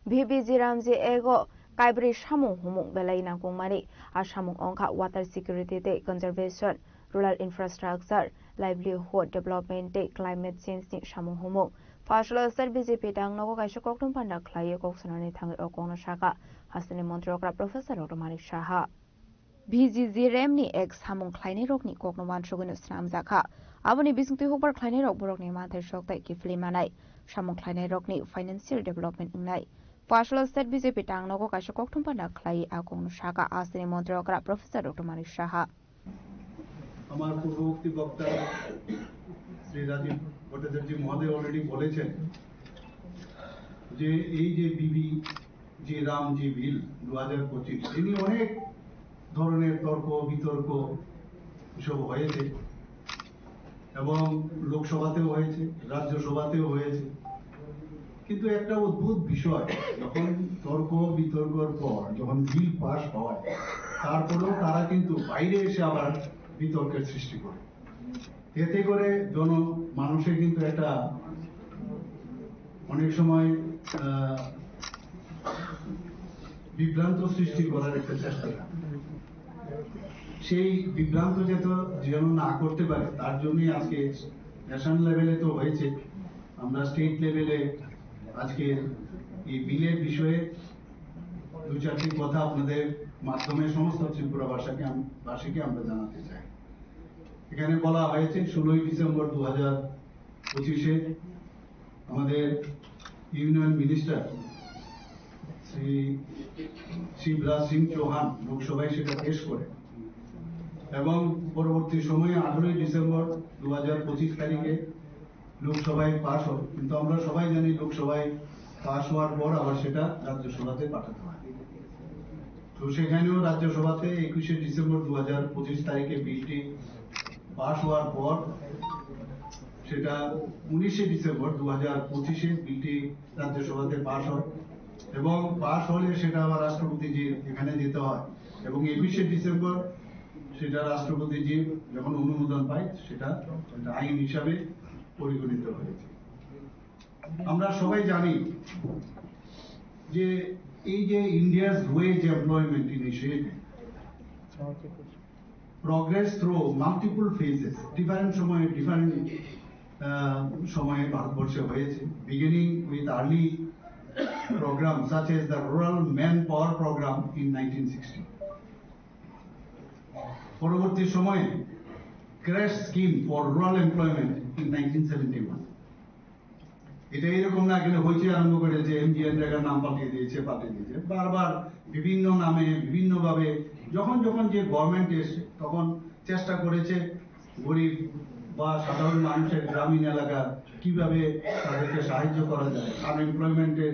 B B G Ramji Act o kaibrwi samung humung belai nangkukmani. A samung wngkha water security tei conservation, rural infrastructure, livelihood development tei climate change ni samung humung. Phaisalo state B J P tang nogo kaisa kokthum panda khlaiwi kok sanani thangwi o kokno sakha hasteni montri okra Professor Doctor Manik Saha. B G G RAM ni ek samung khlainairokni kokno uansugwino swnamjakha. Aboni bisingtwi hukbar khlainairok borokni manthai sok tei kiphilwi manai, samung khlainairokni financial development wngnai. Phaisalo state B J P tang nogo kaisa kokthum panda khlaiwi a kokno sakha hasteni montri okra Professor Doctor Manik Saha. আমার পূর্ববর্তী বক্তা শ্রী রাজীব ভট্টাচার্য মহোদয় already বলেছেন যে এই যে বিবি যে রামজি বিল দু হাজার পঁচিশ, এ নিয়ে অনেক ধরনের তর্ক বিতর্ক এসব হয়েছে এবং লোকসভাতেও হয়েছে, রাজ্যসভাতেও হয়েছে। কিন্তু একটা অদ্ভুত বিষয়, যখন তর্ক বিতর্কর পর যখন বিল পাস হয়, তারপরেও তারা কিন্তু বাইরে এসে আবার বিতর্কের সৃষ্টি করে। এতে করে জন মানুষের কিন্তু একটা অনেক সময়, আহ, বিভ্রান্ত সৃষ্টি করার একটা চেষ্টা করে। সেই বিভ্রান্ত যেন, যেন না করতে পারে, তার জন্যই আজকে ন্যাশনাল লেভেলে তো হয়েছে, আমরা স্টেট লেভেলে আজকে এই বিলের বিষয়ে দু চারটি কথা আপনাদের মাধ্যমে সমস্ত ত্রিপুরা ভাষাকে আম-, বাসীকে আমরা জানাতে চাই। এখানে বলা হয়েছে ষোলোই ডিসেম্বর দু হাজার পঁচিশে আমাদের ইউনিয়ন মিনিস্টার শ্রী শিবরাজ সিং চৌহান লোকসভায় সেটা পেশ করে এবং পরবর্তী সময়ে আঠারোই ডিসেম্বর দু হাজার পঁচিশ তারিখে লোকসভায় পাশ হয়, কিন্তু আমরা সবাই জানি লোকসভায় পাশ হওয়ার পর আবার সেটা রাজ্যসভাতে পাঠাতে হয়। তো সেখানেও রাজ্যসভাতে একুশে ডিসেম্বর দু হাজার পঁচিশ তারিখে বিলটি পাশ হওয়ার পর সেটা উনিশে ডিসেম্বর দু হাজার পঁচিশে বিলটি রাজ্যসভাতে পাশ হয় এবং পাশ হলে সেটা আবার রাষ্ট্রপতিজির এখানে যেতে হয় এবং একুশে ডিসেম্বর সেটা রাষ্ট্রপতিজি যখন অনুমোদন পায়, সেটা একটা আইন হিসাবে পরিগণিত হয়েছে। আমরা সবাই জানি যে এই যে India's Wage Employment Initiative, progress through multiple phases, different সময়ে different, আহ, সময়ে ভারতবর্ষে হয়েছে, beginning with early program such as the Rural Manpower Program in nineteen sixty. পরবর্তী সময়ে Crash Scheme for Rural Employment in nineteen seventy one. এটা এরকম না, এখানে হইচই আরম্ভ করে যে এমজিএন রেগার নাম পাল্টে দিয়েছে, পাল্টে দিয়েছে, বারবার বিভিন্ন নামে বিভিন্নভাবে যখন যখন যে গভর্নমেন্ট এসে তখন চেষ্টা করেছে গরিব বা সাধারণ মানুষের গ্রামীণ এলাকা কিভাবে তাদেরকে সাহায্য করা যায়, আনএমপ্লয়মেন্টের,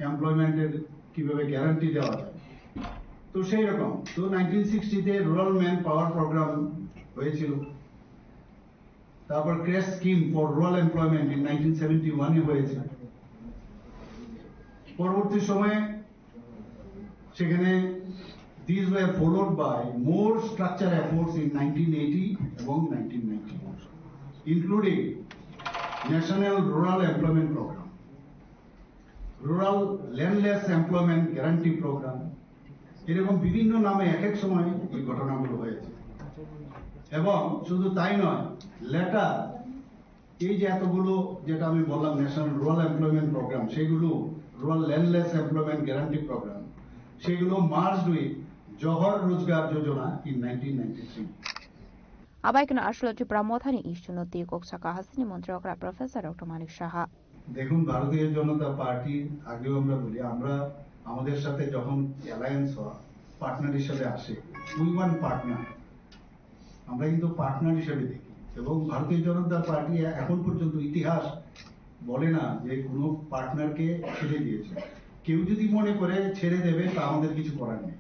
এমপ্লয়মেন্টের কিভাবে গ্যারান্টি দেওয়া যায়। তো সেই রকম তো নাইনটিন সিক্সটিতে রুরাল ম্যান পাওয়ার প্রোগ্রাম হয়েছিল, তারপর crash scheme for rural employment in nineteen seventy ওয়ানে হয়েছে। পরবর্তী সময়ে সেখানে these were followed by more structure efforts in nineteen eighty এবং nineteen ninety, including National Rural Employment Program, Rural Landless Employment Guarantee Program, এরকম বিভিন্ন নামে এক এক সময় এই ঘটনাগুলো হয়েছে। এবং শুধু তাই নয়, লেটার এই যে এতগুলো, যেটা আমি বললাম ন্যাশনাল রুরাল এমপ্লয়মেন্ট প্রোগ্রাম, সেগুলো, rural landless employment guarantee programme, সেগুলো merged with Jawahar Rozgar Yojana in nineteen ninety three. Abai kano aswk Tripura mothani issue no twi kok saka hasteni montri okra Professor Doctor Manik Saha. দেখুন, ভারতীয় জনতা পার্টি, আগেও আমরা বলি, আমরা আমাদের সাথে যখন অ্যালায়েন্স হয়, পার্টনার হিসেবে আসে, উই ওয়ান্ট পার্টনার, আমরা কিন্তু পার্টনার হিসেবে দেখি। এবং ভারতীয় জনতা পার্টি এ-, এখন পর্যন্ত ইতিহাস বলে না যে কোনো পার্টনারকে ছেড়ে দিয়েছে। কেউ যদি মনে করে ছেড়ে দেবে, তা আমাদের কিছু করার নেই,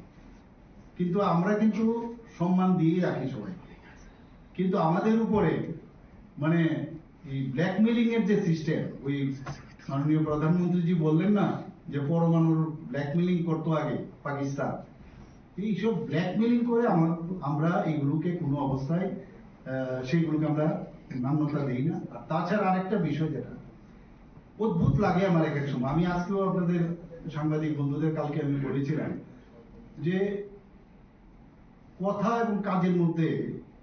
কিন্তু আমরা কিন্তু সম্মান দিয়েই রাখি সবাইকে। কিন্তু আমাদের উপরে, মানে, এই ব্ল্যাকমেলিং এর যে সিস্টেম, ওই মাননীয় প্রধানমন্ত্রীজি বললেন না যে পরমাণুর ব্ল্যাকমেলিং করতো আগে পাকিস্তান, এইসব ব্ল্যাকমেলিং করে আমা-, আমরা এইগুলোকে কোনো অবস্থায়, আহ, সেইগুলোকে আমরা মান্যতা দেই না। আর তাছাড়া আরেকটা বিষয়, যেটা অদ্ভুত লাগে আমার এক এক সময়, আমি আজকেও আপনাদের সাংবাদিক বন্ধুদের কালকে আমি বলেছিলাম যে কথা এবং কাজের মধ্যে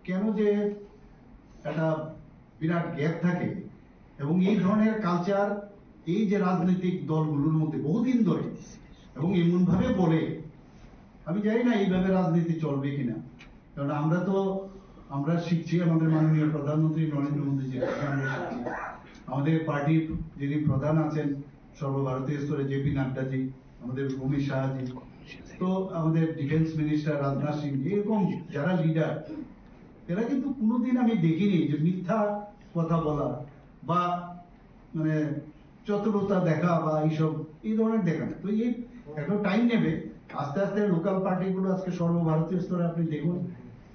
কেন যে একটা বিরাট গ্যাপ থাকে, এবং এই ধরনের কালচার এই যে রাজনৈতিক দলগুলোর মধ্যে বহুদিন ধরে এবং এমনভাবে বলে, আমি জানি না এইভাবে রাজনীতি চলবে কিনা। কারণ আমরা তো আমরা শিখছি আমাদের মাননীয় প্রধানমন্ত্রী নরেন্দ্র মোদীজির কাছে, আমরা শিখছি। আমাদের পার্টির যিনি প্রধান আছেন সর্বভারতীয় স্তরে, জেপি নাড্ডাজি, আমাদের অমিত শাহজি, তো আমাদের ডিফেন্স মিনিস্টার রাজনাথ সিং, এরকম যারা লিডার, এরা কিন্তু কোনোদিন আমি দেখিনি যে মিথ্যা কথা বলা বা মানে চতুরতা দেখা বা এইসব এই ধরনের দেখা না। তো এই একটা টাইম নেবে, আস্তে আস্তে লোকাল পার্টিগুলো আজকে সর্বভারতীয় স্তরে আপনি দেখুন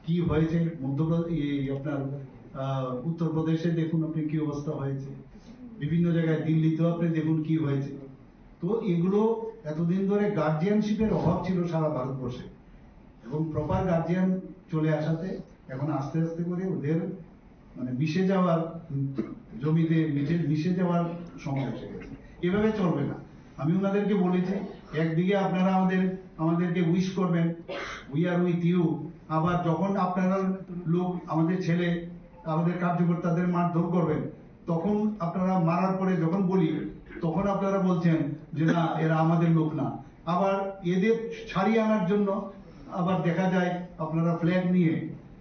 কি হয়েছে, মধ্যপ্রদেশ, এই আপনার আহ, উত্তরপ্রদেশে দেখুন আপনি কি অবস্থা হয়েছে, বিভিন্ন জায়গায় দিল্লিতেও আপনি দেখুন কি হয়েছে। তো এগুলো এতদিন ধরে গার্জিয়ানশিপের অভাব ছিল সারা ভারতবর্ষে, এবং প্রপার গার্জিয়ান চলে আসাতে এখন আস্তে আস্তে করে ওদের মানে মিশে যাওয়ার, জমিতে মিশে মিশে যাওয়ার সময় এসে গেছে। এভাবে চলবে না। আমি ওনাদেরকে বলেছি, একদিকে আপনারা আমাদের আমাদেরকে উইশ করবেন, উই আর উইথ ইউ, আবার যখন আপনারা লোক, আমাদের ছেলে, আমাদের কার্যকর্তাদের মারধর করবেন, তখন আপনারা মারার পরে যখন বলি, তখন আপনারা বলছেন যে না, এরা আমাদের লোক না। আবার এদের ছাড়িয়ে আনার জন্য আবার দেখা যায় আপনারা ফ্ল্যাগ নিয়ে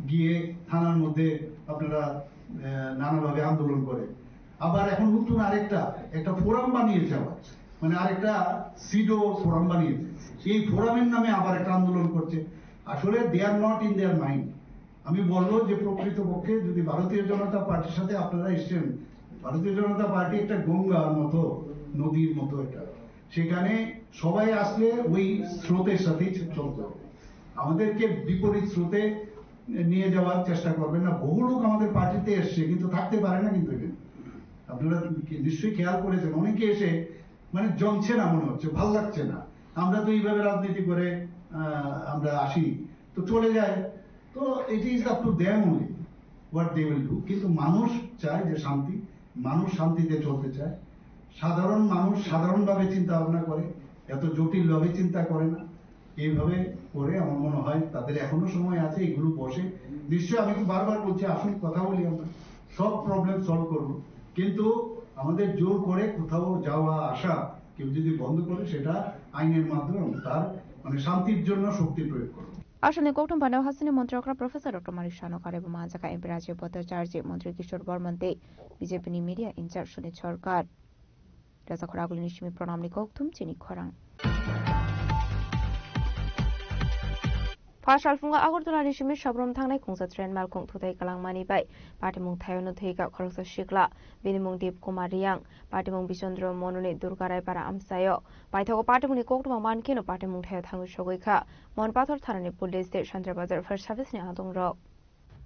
গিয়ে থানার মধ্যে আপনারা আহ, নানাভাবে আন্দোলন করে। আবার এখন নতুন আরেকটা একটা ফোরাম বানিয়েছে, আবার মানে আরেকটা সিডো ফোরাম বানিয়েছে। এই ফোরামের নামে আবার একটা আন্দোলন করছে। আসলে they are not in their mind। আমি বলবো যে প্রকৃতপক্ষে যদি ভারতীয় জনতা পার্টির সাথে আপনারা এসছেন, ভারতীয় জনতা পার্টি একটা গঙ্গার মতো, নদীর মতো একটা, সেখানে সবাই আসলে ওই স্রোতের সাথেই চলতে হবে। আমাদেরকে বিপরীত স্রোতে নিয়ে যাওয়ার চেষ্টা করবেন না। বহু লোক আমাদের পার্টিতে এসছে, কিন্তু থাকতে পারে না কিন্তু এখানে। আপনারা কি নিশ্চয়ই খেয়াল করেছেন, অনেকে এসে মানে জমছে না মনে হচ্ছে, ভালো লাগছে না। আমরা তো এইভাবে রাজনীতি করে আহ, আমরা আসি, তো চলে যায়। তো it is up to them only what they will do। কিন্তু মানুষ চায় যে শান্তি, মানুষ শান্তিতে চলতে চায়। সাধারণ মানুষ সাধারণভাবে চিন্তা ভাবনা করে, এত জটিলভাবে চিন্তা করে না। এইভাবে করে আমার মনে হয় তাদের এখনো সময় আছে, এই গ্রুপ বসে। নিশ্চয়ই আমি তো বারবার বলছি, আসুন কথা বলি, আমরা সব প্রবলেম সলভ করব। কিন্তু আমাদের জোর করে কোথাও যাওয়া আসা কেউ যদি বন্ধ করে, সেটা আইনের মাধ্যমে এবং তার মানে শান্তির জন্য শক্তি প্রয়োগ করব। Aswkni kokthum panao hasteni montri okra Professor Doctor Manik Saha no karwi bo manjak kha M P Rajiv Bhattacharjee, montri Kishore Borman tei B J P ni media in charge Sunil Sarkar. Raja khoragulini simi pranamni kokthum chini khorang. Pha salphungo Agartala ni simi Sabrum thangnai khungsa train malkhung thutai kwlangmani bai patimung thaio no thwikha khoroksa sikla, bini mung Deep Kumar Reang, patimung Bichandra Mononi Durga Raipara amchaio. Paithago patimungni koktwma mankheno patimung thaio thangwi sogwi kha. Monpathor thanani police tei Santirbazar fire service ni adongrok.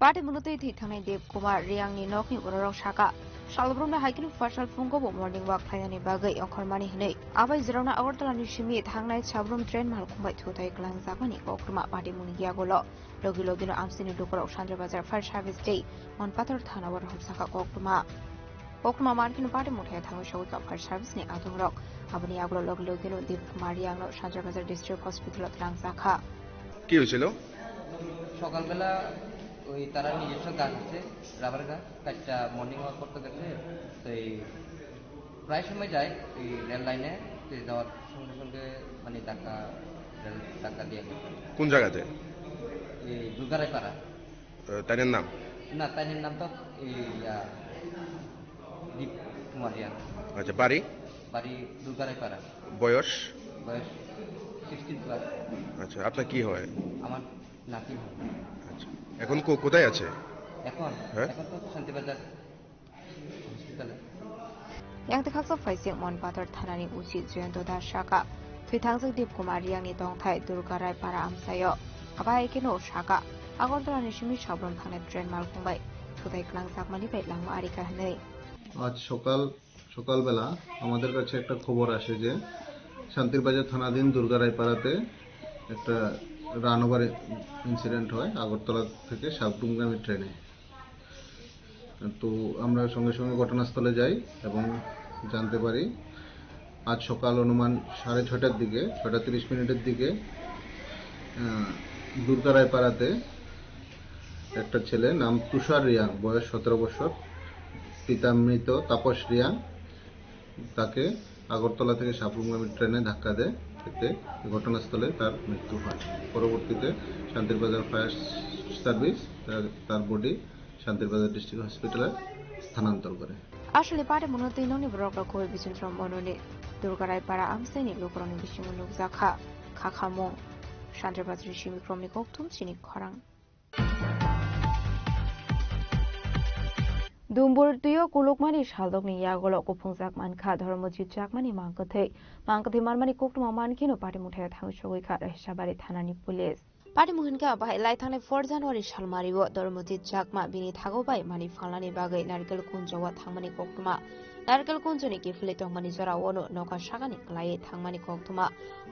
Patimungno twi thwi thangnai Dev Kumar Reangni nokni bororok sakha, salbrumni hai kheno pha salphungo bo morning walk khlainani bagwi ongkhormani hwnwi. Abai jwraona Agartala ni simi thangnai Sabrum train malkhung bai thutai kwlangjakmani koktwma patimungni yagulo logi logino amchaini lukurok Santirbazar fire service tei Monpathor thana o rohorjakha koktwma. Koktwma mankheno patimung thaio thangwi sogwi kha fire service ni adongrok. Aboni yagulo logi logino Dev Kumar Reangno Santirbazar district hospital o twlangjakha. কি হয়েছিল? সকালবেলা ওই তারা নিজস্ব গাছ আছে, রাবার গাছ, কাটটা মর্নিং ওয়াক করতে গেছে। তো এই প্রায় সময় যায় এই রেল লাইনে, তো যাওয়ার সঙ্গে সঙ্গে মানে ধাক্কা, রেল ধাক্কা দিয়ে গেছে। কোন জায়গাতে? এই দুর্গারায় পাড়া। আহ, তাইনের নাম? না, তাইনের নাম তো এই, ইয়া, দীপ কুমার রিয়াং। আচ্ছা, বাড়ি? বাড়ি দুর্গারায় পাড়া। বয়স? বয়স সিক্সটিন প্লাস। আচ্ছা, আপনার কি হয়? আমার নাতি হয়। আচ্ছা, এখন কো-, কোথায় আছে? এখন? হ্যাঁ? এখন তো শান্তিবাজার হসপিটালে। Yang tei khaksa phaising Monpathor thanani usi Jayanta Das sakha, thwi thangjak Deep Kumar Reangni tongthai Durga Rai para amchaio. Abo hai kheno sakha, Agartala ni simi Sabrum thangnai train malkhung bai thutai kwlangjakmani bai langma ari kha hwnwi. আজ সকাল সকালবেলা আমাদের কাছে একটা খবর আসে যে শান্তিরবাজার থানাধীন দুর্গারায়পাড়াতে একটা রানওভার ইনসিডেন্ট হয় আগরতলা থেকে সাবরুমগামী ট্রেনে। তো আমরা সঙ্গে সঙ্গে ঘটনাস্থলে যাই এবং জানতে পারি আজ সকাল অনুমান সাড়ে ছয়টার দিকে, ছয়টা তিরিশ মিনিটের দিকে, আহ, দুর্গারায়পাড়াতে একটা ছেলে, নাম তুষার রিয়াং, বয়স সতেরো বছর, পিতা মৃত তাপস রিয়াং, তাকে আগরতলা থেকে সাব্রুমগামী ট্রেনে ধাক্কা দেয়। এতে ঘটনাস্থলে তার মৃত্যু হয়। পরবর্তীতে শান্তিরবাজার ফায়ার সার্ভিস তার, তার বডি শান্তিরবাজার ডিস্ট্রিক্ট হসপিটালে স্থানান্তর করে। Aswkni patimungno twi nokni borok rok koi bichwng mononi Durgarai para amchaini lukurokni bisingo nukjakha khakhamung. Shantribazar simi kromni kokthum chini khorang. Dumbur twio kulukmani saldokni yagolo kuphungjak mankha Dharmajit Chakmani mangkwthwi. Mangkwthwi manmani koktwma mankheno patimung thaio thangwi sogwi kha Rahisabari thanani police. Patimung hinkha bahai lai thangnai four January salmario Dharmajit Chakma bini thago bai mani phalnani bagwi Narikal Kunjo o thangmani koktwma. Narikal Kunjoni kiphilwi tongmani jorao no noka sakani kwlaiwi thangmani koktwma.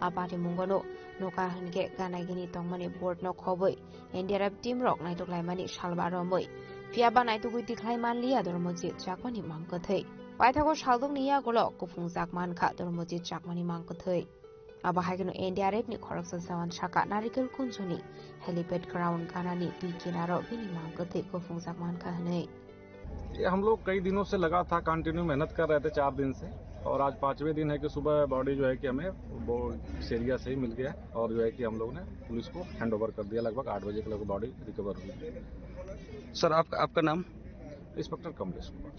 A patimungono noka hinkhe gana gini tongmani board no khobwi N D R F team rok naituk laimani salba romwi. Phiya ba naitugwi tikhlai manliya Dharmajit Chakmani mangkwthwi. Paithago saldokni yagulo kuphungjak mankha Dharmajit Chakmani mangkwthwi. Abo hai kheno N D R F ni khoroksa jawan saka Narikal Kunjoni helipad ground ganani twi kinaro bini mangkwthwi kuphungjak mankha hwnwi. ये हम लोग कई दिनों से लगा था, कंटिन्यू मेहनत कर रहे थे चार दिन से, और आज पांचवें दिन है कि सुबह बॉडी जो है कि हमें वो इस एरिया से ही मिल गया, और जो है कि हम लोग ने पुलिस को हैंड ओवर कर दिया। लगभग आठ बजे के लगभग बॉडी रिकवर हुई। सर, आपका, आपका नाम? Inspector Kamlesh Kumar.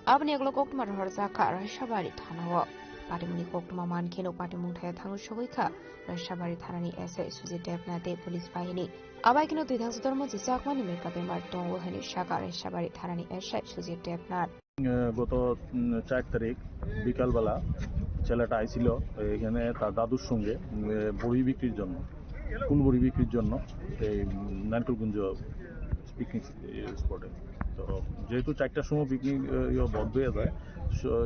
Aboni ulo koktwma rohorjak kha Rahisabari thanao. Patimungni koktwma mankheno patimung thaio thangwi sogwi kha Rahisabari thanani S I Sujit Debnath tei police bahini. Abai kheno twithangsa Dharmajit Chakmani mekha bemar tongo hwnwi saka Rahisabari thanani S I Sujit Debnath. গত চার তারিখ বিকালবেলা ছেলেটা আইছিল এখানে তার দাদুর সঙ্গে বড়ি বিক্রির জন্য, কুল বড়ি বিক্রির জন্য এই নারকেলকুঞ্জ পিকনিক স্পটে। তো যেহেতু চারটার সময় পিকনিক বন্ধ হয়ে যায়,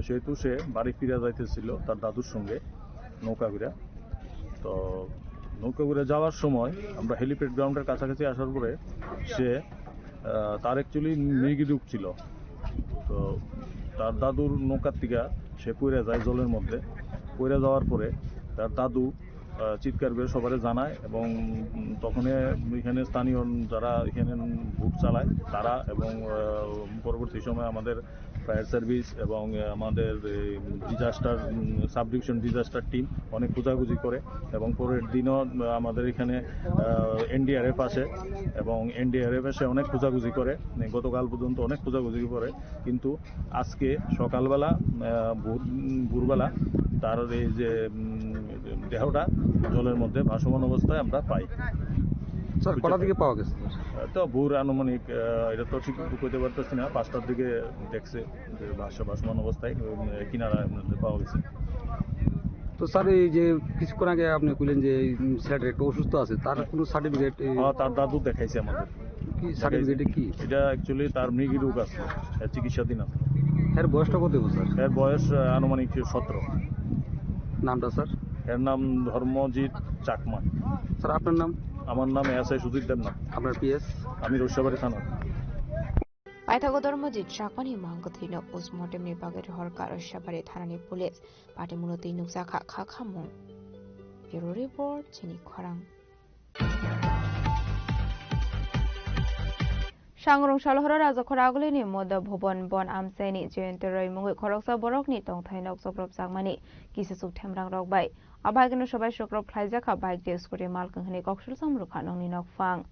সেহেতু সে বাড়ি ফিরে যাইতেছিল তার দাদুর সঙ্গে নৌকা ঘুরে। তো নৌকা ঘুরে যাওয়ার সময় আমরা হেলিপ্যাড গ্রাউন্ডের কাছাকাছি আসার পরে সে তার অ্যাকচুয়ালি মৃগী রোগ ছিল। তো তার দাদুর নৌকার থেকে সে পড়ে যায় জলের মধ্যে। পড়ে যাওয়ার পরে তার দাদু চিৎকার করে সবারে জানায় এবং তখন এখানে স্থানীয় যারা এখানে বোট চালায় তারা এবং পরবর্তী সময় আমাদের ফায়ার সার্ভিস এবং আমাদের disaster sub division disaster team অনেক খোঁজাখুঁজি করে এবং পরের দিনও আমাদের এখানে এনডিআরএফ আসে এবং এনডিআরএফ এসে অনেক খোঁজাখুঁজি করে। গতকাল পর্যন্ত অনেক খোঁজাখুঁজি করে, কিন্তু আজকে সকালবেলা ভোর ভোরবেলা তার এই যে দেহটা জলের মধ্যে ভাসমান অবস্থায় আমরা পাই। স্যার, কটার দিকে পাওয়া গেছে? তো ভোর আনুমানিক এটা তো ঠিক কইতে পারতেছি না, পাঁচটার দিকে দেখছে যে ভাসমান অবস্থায় কিনারা পাওয়া গেছে। তো স্যার, এই যে কিছুক্ষণ আগে আপনি কইলেন যে ছেলেটা একটু অসুস্থ আছে, তার কোনো সার্টিফিকেট? হ্যাঁ, তার দাদু দেখাইছে আমাদের। কি সার্টিফিকেটে কি? এটা অ্যাকচুয়ালি তার মৃগী রোগ আছে, এর চিকিৎসাধীন আছে। এর বয়সটা কত হবে স্যার? এর বয়স আনুমানিক সতেরো। নামটা স্যার? এর নাম ধর্মজিৎ চাকমা। স্যার, আপনার নাম? আমার নাম এসআই সুজিত দেবনাথ। আপনার পিএস? আমি রৈশাবাড়ি থানা। Paithago Dharmajit Chakmani mangkwthwino postmortemni bagwi rohorkha Roshabari thanani police. Patimungno twi nukjakha kha khamung. Bureau report, chini khorang. Sangrong Salhora Rajakhor Agulini Moda Bhuban Bon Amchaini Jayanta Roy mungwi khoroksa borokni tongthai nok chokropjakmani kisachuk themrangrok bai. Abahaikeno sobai sokrop khlaijakha bike tei scooty malkung hwnwi koksul samrukha nokni nokphang.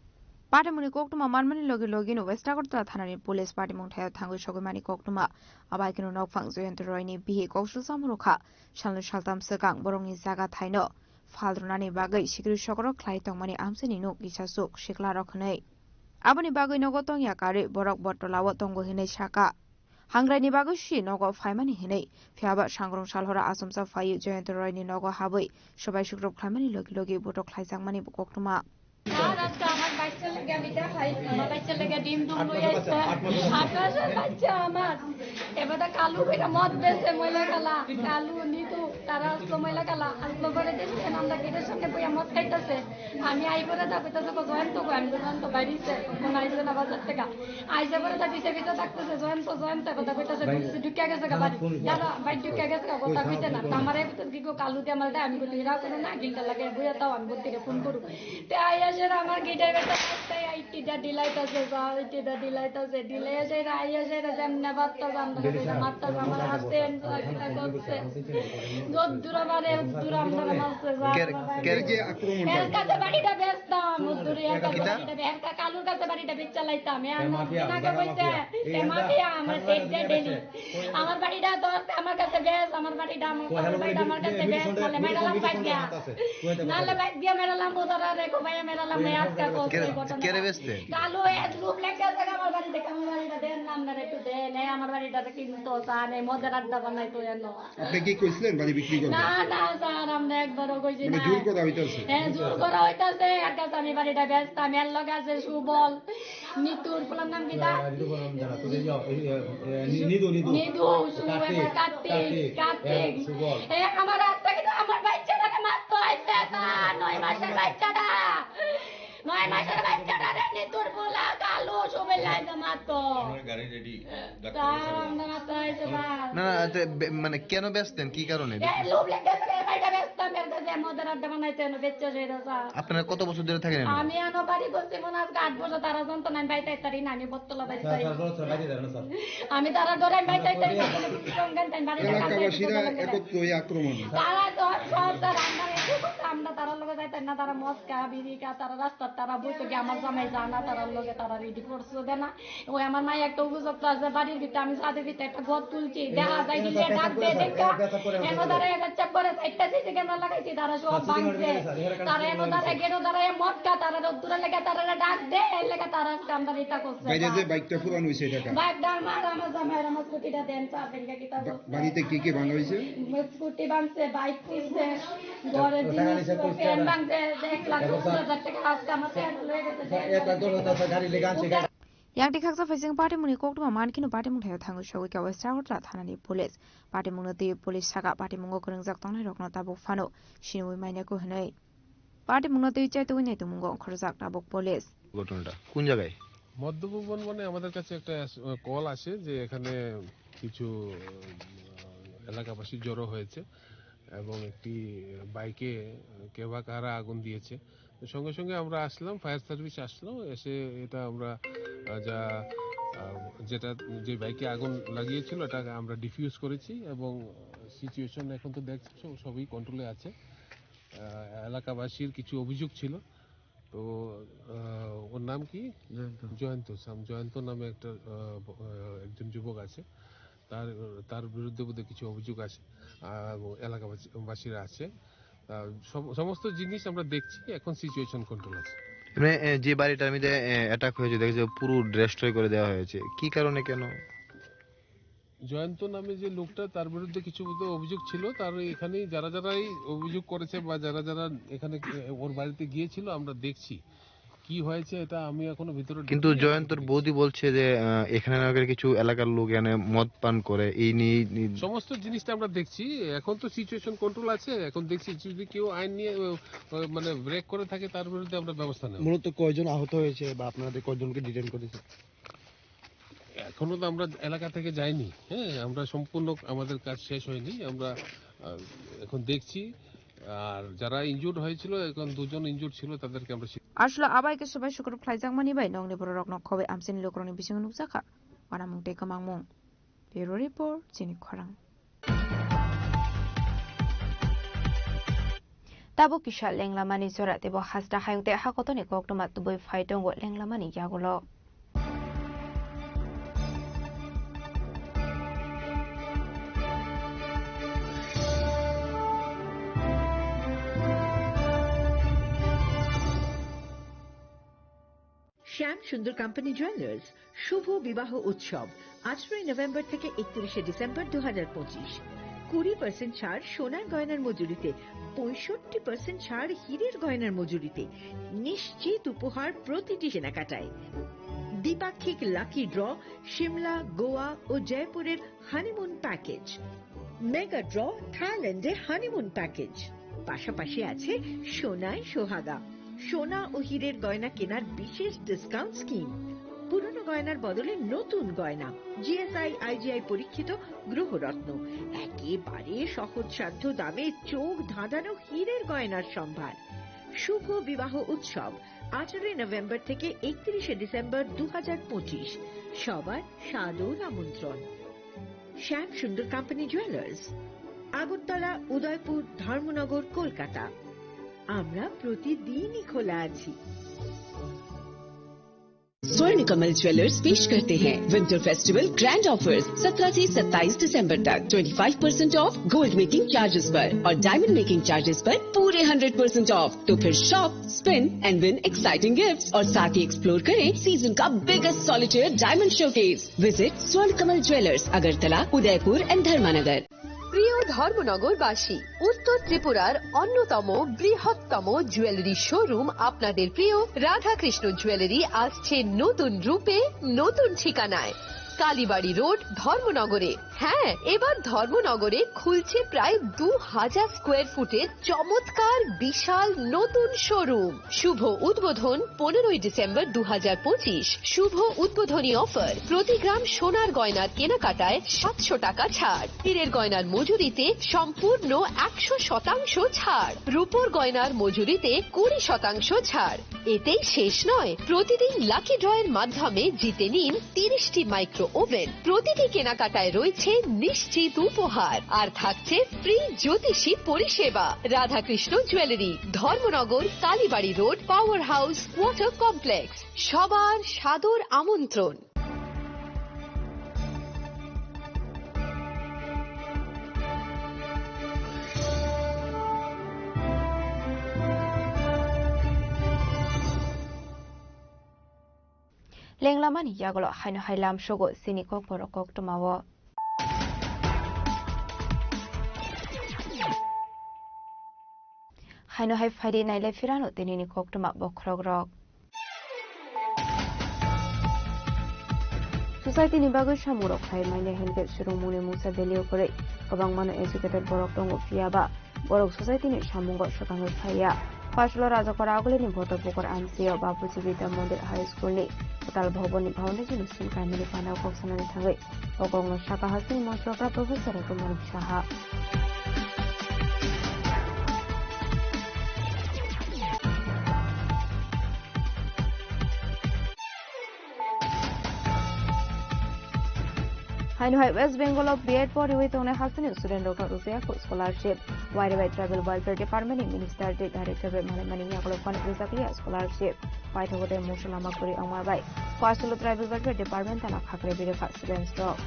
Patimungni koktwma manmani logi logino West Agartala thanani police patimung thaio thangwi sogwimani koktwma. Abahaikeno nokphang Jayanta Royni bihik koksul samrukha salno saltam swkang borokni jaga thaino phal rwnani bagwi sikiri sokoro khlai tongmani amchaini nok kisachuk siklarok hwnwi. Aboni bagwi nogo tongya karwi borok bo tolao tongo hwnwi saka. Hangraini bagwi si nogo phaimani hwnwi, phiyaba Sangrong Salhora achomsa phaiwi Jayanta Royni nogo habwi sobai sukrop khlaimani logi logi botok khlaijakmani koktwma. আর আজকে আমার বাচ্চার লেগে আমি দেখাই, আমার বাচ্চার লেগে ডিম ডুম লই আইছে। আকাশের বাচ্চা আমার। এবার কালু বেটা মদ বেচে ময়লা কালা। কালু, নিতু, তারা আসলো। সময় লাগালা, আসলো পরে দেখছেন আমরা গেটের সামনে বইয়া মদ খাইতেছে। আমি আই পরে তা কইতাছে, "গো জয়ন্ত গো," আমি বললাম, "তো বাইরে হইছে, কোন আইছে না বাজার থেকে?" আইসা পরে তা পিছে পিছে থাকতেছে, "জয়ন্ত, জয়ন্ত," কথা কইতাছে, "ঢুকছে, ঢুকিয়া গেছে গা বাড়ি।" দাদা, বাইরে ঢুকিয়া গেছে গা, কথা কইতে না। তো আমার এই ভিতরে কি গো কালু দিয়ে আমার দেয়, আমি বলি, "এরা করো না, গিলটা লাগে, বইয়া তাও আমি বলতে ফোন করু।" তে আইয়া সেরা আমার গিটার বেটা রাস্তায় আইটি দা ডিলাইট আছে, যা আইটি দা ডিলাইট আছে, ডিলাই আছে, এরা আইয়া সেরা যেমনে বাত্তা জানতো না, বেটা মাত্তা আমার হাতে এনজয় কিতা করছে। যত দূর আমারে, দূর আমরা মারছে, যা কে-, আমারে। কে-, এই যে আক্রমণটা। এর কাছে বাড়িটা বেচতাম, দূরে এর কাছে কিতা? বাড়িটা বে-, এর কা-, কালুর কাছে বাড়িটা বেচা লাইতাম। এ এ আমার মাফিয়া, দিন আগে জাগা কইছে, মাফিয়া। এ এই মাফিয়া, আমার আমার বাড়িটা ডেট ডেট বেচে। ডেলি। আমার বাড়িটা তোর, আমার কাছে বেশ, আমার বাড়িটা আমার, কই, হ্যালো, আমার বাড়িটা আমার কাছে বেশ, নালে মেডালাম বাইক দিয়া। নালে বাইক দিয়া মেডালাম, বোধারা রে, কো ভাইয়া মেডালাম, ভাইয়া আজকে কো, কে-, এই ঘটনা। কে রে বেচতে? কালো এক রূপ লেখা আছে আমার বাড়িতে, আমার বাড়িটা দেন না, আপনারা একটু দেন, এই আমার বাড়িটা কিন্তু চা নেই, মদের আড্ডা বানাই তো এনো। আপনি কি কইছিলেন বাড়ি বিক্রি করবেন? না, না, স্যার, আমরা একবারও কইছি মানে না। জোর করা হইতাছে? হ্যাঁ, জোর করা হইতাছে, আর কাছে আমি বাড়িটা বেচতাম, এর লগে আছে সুবল। নিতুর পোলার নাম কিতা? এ, নিতুর পোলার নাম জানা। তো এই, এ, এ, নি-, নিধু, নিধু। নিধু, সু-, কার্তিক, কার্তিক, কার্তিক, কার্তিক। এ, সুবল। এ, আমার আত্মা কিন্তু আমার বাচ্চাটাকে মারতো আইছে, তা নয় মাসের বাচ্চাটা। নয় মাসের বাচ্চাটা রে, নিতুর পোলা, কালো, সবাই লাইনে মারতো। আমরা গাড়ি রেডি। ডাক্তার স্যার, আছে। আমরা মারতো আইছে, স্যার। না, না, আচ্ছা, বে-, মানে কেন বেচতেন? কি কারণে? এ, লোভ লেগেছে, বাড়িটা বেচতাম, এর কাছে মদের আড্ডা বানাইতে এনে বেচছে সেটা, স্যার। আপনারা কত বছর ধরে থাকেন এখানে? আমি এনে বাড়ি করছি মনে হয় আজকে আট বছর, তারা জানতো না, আমি বাড়িতে একটা ঋণ, আমি বোতলা বাড়ি স্যার, তাই। স্যার, বলো, স্যার, বাইরে দাঁড়ানো, স্যার। আমি তারা ধরে আমি বাড়িতে তাই, তাই, তাই, তাই, বাড়িতে এলাকাবাসীরা তাই, তাই, তাই। একত্র হয়ে আক্রমণ। তারা তো সব, স্যার, আমরা একটু করতে, আমরা তারা লোকে যাইতাম না, তারা মদ খা, বিড়ি খা, তারা রাস্তার তারা বইতে গিয়ে আমার জামাই জানা, তারা লোকে তারা রেডি করছে দেনা। ওই আমার মাই একটা অভিযোগ তো আছে, বাড়ির ভিতরে আমি ছাদের ভিতরে একটা ঘর তুলছি, দেখা যায় কি, এ ডাক দে, দেখা, এ ধরে একটা চেক করে চারটা সিসি ক্যামেরা লাগাইছি, তারা সব ভাঙছে। তারা এনো ধরে, গেটো ধরে, এ মদ খা, তারা রোদ্দুরে লেগে, তারা ডাক দে, এর লেগে তারা আজকে আমরা এটা করছে। বাইরে যে বাইকটা পুরানো হইছে, এটা কার? বাইকটা আমার, আমার জামাইয়ের, আমার স্কুটিটা দেন, চা ফেলকে কিতা বা-, করছে। বাড়িতে কি কি ভাঙা হইছে? স্কুটি ভাঙছে, বাইক ভাঙছে, ঘরের জিনিস, ফ্যান ভাঙছে, এক লাখ সত্তর হাজার টাকা আজকে আমার ফ্যান লয়ে গেছে। Yang tikhaksakha phaising party mungni koktwma mankheno party mungthaio thangwi sogwi kha West Agartala thanani police. Party mungno twiwi police saka party mungo kwrwngjak tongnairokno tabuk phano siniwi mainaiku hwnwi. Party mungno twiwi chaitugwi naitugmungo ongkhorjak tabuk police. ঘটনাটা কোন জায়গায়? মদ্যপ ভবন মানে আমাদের কাছে একটা কল আসে যে এখানে কিছু, আহ, এলাকাবাসী জড়ো হয়েছে এবং একটি বাইকে কে বা কারা আগুন দিয়েছে। তো সঙ্গে সঙ্গে আমরা আসলাম, ফায়ার সার্ভিস আসলো, এসে এটা আমরা, আহ, যা, আহ, যেটা, যে বাইকে আগুন লাগিয়েছিল, এটা আমরা ডিফিউজ করেছি এবং সিচুয়েশন এখন তো দেখছো, সব-, সবই কন্ট্রোলে আছে। আহ, এলাকাবাসীর কিছু অভিযোগ ছিল, তো, আহ, ওর নাম কি? জয়ন্ত। জয়ন্ত, সাম-, জয়ন্ত নামে একটা, আহ, ব-, আহ, একজন যুবক আছে, তার, তার বিরুদ্ধে বোধহয় কিছু অভিযোগ আছে, আহ, এবং এলাকাবাসী, বাসীরা আছে। আহ, সম-, সমস্ত জিনিস আমরা দেখছি, এখন সিচুয়েশন কন্ট্রোল আছে। মানে, এ, যে বাড়িটার মধ্যে, এ, অ্যাটাক হয়েছে, দেখছি পুরো ডিস্ট্রয় করে দেওয়া হয়েছে, কি কারণে, কেন? জয়ন্ত নামে যে লোকটা, তার বিরুদ্ধে কিছু বোধহয় অভিযোগ ছিল, তার এখানেই যারা যারা এই অভিযোগ করেছে বা যারা যারা এখানে, এ, ওর বাড়িতে গিয়েছিল, আমরা দেখছি কি হয়েছে, এটা আমি এখনো ভিতরে কিন্তু ঢুকিনি, জয়ন্তর দেখছি। বৌদি বলছে যে, আহ, এখানে নাকি কিছু এলাকার লোক এখানে মদ পান করে, এই নিয়ে, এই নিয়ে সমস্ত জিনিসটা আমরা দেখছি। এখন তো সিচুয়েশন কন্ট্রোল আছে, এখন দেখছি যদি কেউ আইন নিয়ে, আহ, আহ, মানে ব্রেক করে থাকে, তার বিরুদ্ধে আমরা ব্যবস্থা নেব। মূলত কয়জন আহত হয়েছে বা আপনাদের কয়জনকে ডিটেন করেছে? এখনো তো আমরা এলাকা থেকে যাইনি, হ্যাঁ, আমরা সম্পূর্ণ, আমাদের কাজ শেষ হয়নি, আমরা, আহ, এখন দেখছি। আর যারা ইনজুর্ড হয়েছিল, এখন দুজন ইনজুর্ড ছিল, তাদেরকে আমরা she- Aswla abai khe swbai sukrub khlaijakmani bai nokni bororokno khobwi amchaini lukurokni bisingo nukjakha uanamung tei kwmangmung. Bureau Report, Chini Khorang. Tabuk kisa lenglamani jora teibo hasta hayung tei hakotorni koktwma tubui phai tongo lenglamani yagulo. শ্যাম সুন্দর company jewellers শুভ বিবাহ উৎসব আঠারোই নভেম্বর থেকে একত্রিশে ডিসেম্বর দু হাজার পঁচিশ। কুড়ি পার্সেন্ট ছাড় সোনার গয়নার মজুরিতে, পঁয়ষট্টি পার্সেন্ট ছাড় হীরের গয়নার মজুরিতে, নিশ্চিত উপহার প্রতিটি কেনাকাটায়। দ্বিপাক্ষিক লাকি ড্র, সিমলা, গোয়া ও জয়পুরের হানিমুন প্যাকেজ। মেগা ড্র থাইল্যান্ডে হানিমুন প্যাকেজ, পাশাপাশি আছে সোনায় সোহাগা, সোনা ও হীরের গয়না কেনার বিশেষ ডিসকাউন্ট স্কিম, পুরনো গয়নার বদলে নতুন গয়না, জিএসআই আইজিআই পরীক্ষিত গ্রহরত্ন, একেবারে সহজসাধ্য দামে চোখ ধাঁধানো হীরের গয়নার সম্ভার। শুভ বিবাহ উৎসব আঠারোই নভেম্বর থেকে একত্রিশে ডিসেম্বর দু হাজার পঁচিশ। সবার সাদর আমন্ত্রণ। শ্যাম সুন্দর কোম্পানি জুয়েলার্স, আগরতলা, উদয়পুর, ধর্মনগর, কলকাতা। আমরা প্রতিদিনই খোলা আছি। स्वर्ण कमल ज्वेलर्स पेश करते हैं विंटर फेस्टिवल ग्रैंड ऑफर्स। सत्रह से सत्ताईस दिसंबर तक twenty five percent of gold making charges पर और डायमंड मेकिंग चार्जेस पर पूरे हंड्रेड परसेंट ऑफ। तो फिर shop, spend and win exciting gifts और साथ ही एक्सप्लोर करें सीजन का biggest solitaire diamond showcase. Visit स्वर्ण कमल ज्वेलर्स, अगरतला, उदयपुर एंड धर्मानगर। প্রিয় ধর্মনগরবাসী, উত্তর ত্রিপুরার অন্যতম বৃহত্তম জুয়েলারি শোরুম আপনাদের প্রিয় রাধাকৃষ্ণ জুয়েলারি আসছে নতুন রূপে, নতুন ঠিকানায়, কালীবাড়ি রোড, ধর্মনগরে। হ্যাঁ, এবার ধর্মনগরে খুলছে প্রায় দু হাজার স্কোয়ার ফুটের চমৎকার বিশাল নতুন শোরুম। শুভ উদ্বোধন পনেরোই ডিসেম্বর দু হাজার পঁচিশ। শুভ উদ্বোধনী অফার, প্রতি গ্রাম সোনার গয়নার কেনাকাটায় সাতশো টাকা ছাড়, হীরের গয়নার মজুরিতে সম্পূর্ণ একশো শতাংশ ছাড়, রূপোর গয়নার মজুরিতে কুড়ি শতাংশ ছাড়। এতেই শেষ নয়, প্রতিদিন লাকি ড্রয়ের মাধ্যমে জিতে নিন তিরিশটি মাইক্রো ওভেন। প্রতিটি কেনাকাটায় রয়েছে নিশ্চিত উপহার, আর থাকছে ফ্রি জ্যোতিষী পরিষেবা। Radhakrishna jewellery, Dharmanagar, Kalibari road, power house, water complex. সবার সাদর আমন্ত্রণ। Lenglamani yagulo haino hai lamsogo chini kokborok koktwmao. Haino hai phaidi nailai phirano tinini koktwma bokhorokrok. Society ni bagwi samungrok khlai manya hinkhe swrwngmungni mungsa belio kwrwi, kwbangmano educated borok tongo, phiyaba borok society ni samungo swkangwi phaiya. Phasalo Rajakora Agulini Bhoto Pukur amchio Bapuji Vidya Mandir High School ni kwtal bhaban ni foundation ni swnamnani panao kok sanani thangwi o kokno saka hasteni mantri Professor Kumar Saha. Haino hai West Bengal o B Ed poriwi tongnai hasteni student rokno rwjakha scholarship. Wairwi bai Tribal Welfare Department ni Minister tei Director bai malaimani yagulo phano rwjakliya scholarship. Paithago tei mungsa lama kwrwi wngma bai Phasalo Tribal Welfare Department tano khakre birikha students rok.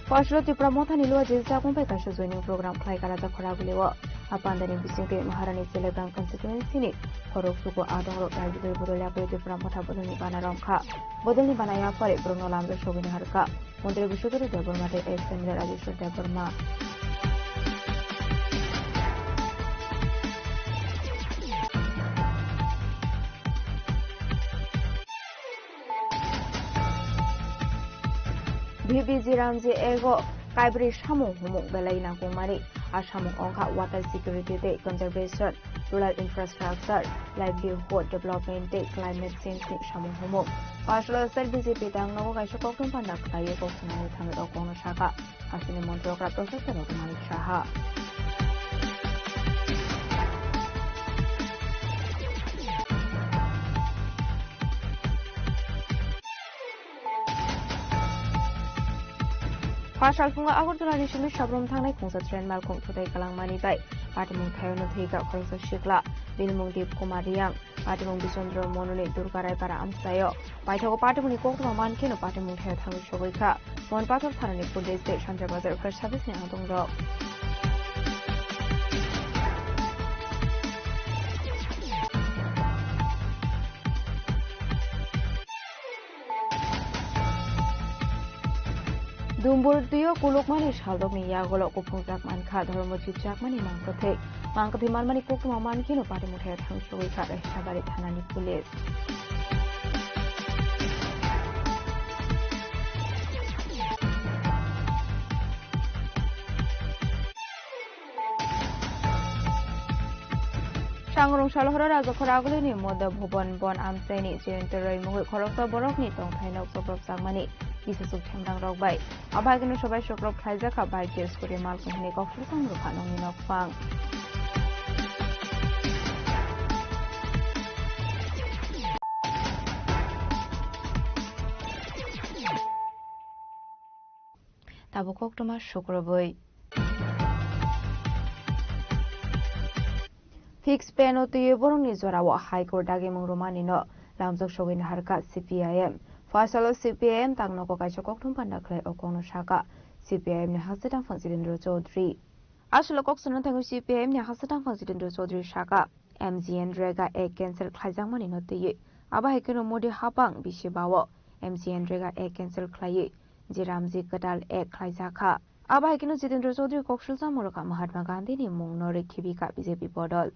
Phasalo Tipra Mothani Luwa Jil Chakung bai kaisa joining program khlai kha Rajakora Agulio. A pandani bisingtwi Maharani Chelegang constituency ni khorok suku adongrok raijwdui bodol yapri Tipra Motha bodolni bana romkha. Bodolni bana yaphari borokno lamjak sogwini harkha. Montri Biswadhar Debbarma tei S M A Rajeshwar Debbarma. B B G Ramji ego kaibri samung humung belai nangkukmani. A samung wngkha water security tei conservation, rural infrastructure, livelihood development tei climate change ni samung humung. Phasalo sir B J P tang nogo kaisa koktwma panda khlaiwi kok sanani thangwi o kokno sakha. Hasteni Montri okra Professor Raghunath Saha. Phasal phungo Agartala ni simi Sabrum thangnai khungsa train malkhung thutai kalangmani bai patimung thaio no thwikha khoroksa sikla, bini mung Deep Kumar Riang. Patimung Bisondro Mononi Durga Raipara amchaio. Paithago patimungni koktwma mankheno patimung thaio thangwi sogwi kha. Mon Pathor thanani Purdes tei Sanjay Bazar kar service ni adongrok. Dumbur twi-o kulukmani salrokni yagulo kuphungjak mankha Dharmajit Chakmani mangkwthwi. Mangkwthwi manmani koktwma mankheno Patimothai thangsogwi kha Raisabari thanani police. Sangrong salhoro Rajakhor agulini Moda Bhuban bon amchaini Jayanta Roy mungwi khoroksa borokni tongthai nok sobrok changmani kisachuk themrang rok bai. Abo hai kheno sobai sokrok khlaijak kha bike tei scooty malkhung hwnwi kok sirkang rwkha nokni nokphang. Tabuk koktwma sukrubwi. Fixed pay no twiwi borokni jorao High Court dagimung rwmani no lamjak sogwi naharkha C P I M. Phaisalo C P I M tangnogo kaisa kokthum panda khlai o kokno sakha C P I M ni haksa tangphang Jitendra Chaudhary. Aswk kok swnam thangwi C P I M ni haksa tangphang Jitendra Chaudhary sakha, M G N Rega Act cancel khlaijakmani no twiwi. Abo hai kheno Modi hapang bisi bao M G N Rega Act cancel khlaiwi je Ramji kwtal Act khlaijakha. Abo hai kheno Jitendra Chaudhary kok silsa murukha Mahatma Gandhi ni mung no rwkhibikha B J P bodol.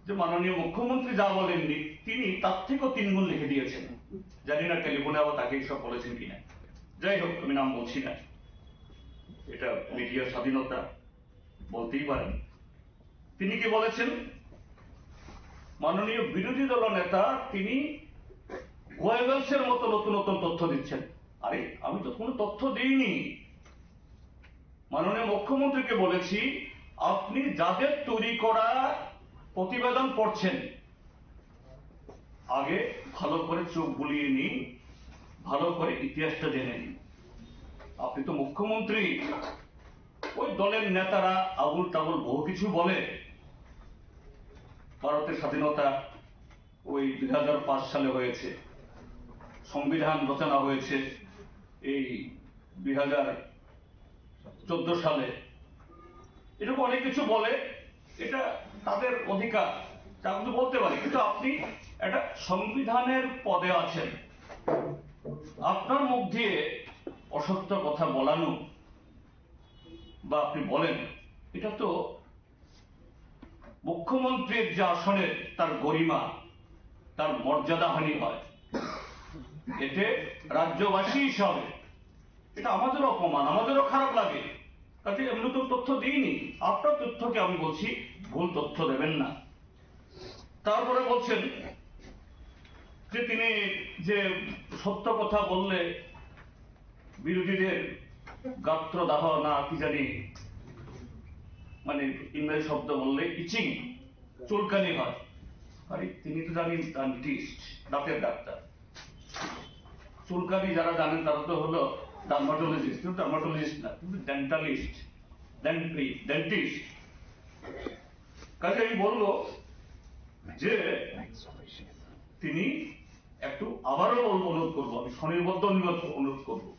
যে মাননীয় মুখ্যমন্ত্রী যা বলেননি, তিনি তার থেকেও তিন গুণ লিখে দিয়েছেন। জানি না টেলিফোনে আবার তাকে এইসব বলেছেন কিনা। যাই হোক, আমি নাম বলছি না, এটা মিডিয়ার স্বাধীনতা, বলতেই পারেন। তিনি কি বলেছেন? মাননীয় বিরোধী দল নেতা তিনি গোয়েবলসের মতো নতুন নতুন তথ্য দিচ্ছেন। আরে, আমি তো কোনো তথ্য দিইনি। মাননীয় মুখ্যমন্ত্রীকে বলেছি, আপনি যাদের তৈরি করা প্রতিবেদন পড়ছেন, আগে ভালো করে চোখ বুলিয়ে নিন, ভালো করে ইতিহাসটা জেনে নিন। আপনি তো মুখ্যমন্ত্রী, ওই দলের নেতারা আবুল তাবুল বহু কিছু বলে। ভারতের স্বাধীনতা ওই দুই হাজার পাঁচ সালে হয়েছে, সংবিধান রচনা হয়েছে এই দুই হাজার চোদ্দ সালে। এরকম অনেক কিছু বলে, এটা তাদের অধিকার, তা কিন্তু বলতে পারে। কিন্তু আপনি একটা সংবিধানের পদে আছেন, আপনার মুখ দিয়ে অসত্য কথা বলানো বা আপনি বলেন, এটা তো মুখ্যমন্ত্রীর যে আসনের তার গরিমা, তার মর্যাদাহানি হয়। এতে রাজ্যবাসী হিসাবে এটা আমাদেরও অপমান, আমাদেরও খারাপ লাগে। কাজে এমনি তো তথ্য দিইনি, আপনার তথ্যকে আমি বলছি, ভুল তথ্য দেবেন না। তারপরে বলছেন যে তিনি যে সত্য কথা বললে বিরোধীদের গাত্রদাহ না কি জানি, মানে ইংরেজি শব্দ বললে ইচিং, চুলকানি হয়। আরে তিনি তো জানি ডেন্টিস্ট, দাঁতের ডাক্তার। চুলকানি যারা জানেন তারা তো হলো ডার্মাটোলজিস্ট, কিন্তু ডার্মাটোলজিস্ট না, কিন্তু ডেন্টালিস্ট, ডেন্টিস্ট। কাজে আমি বলবো যে তিনি একটু আবারও বল-, অনুরোধ করবো, আমি স্বনির্বদ্ধ অনুরোধ, অনুরোধ করবো,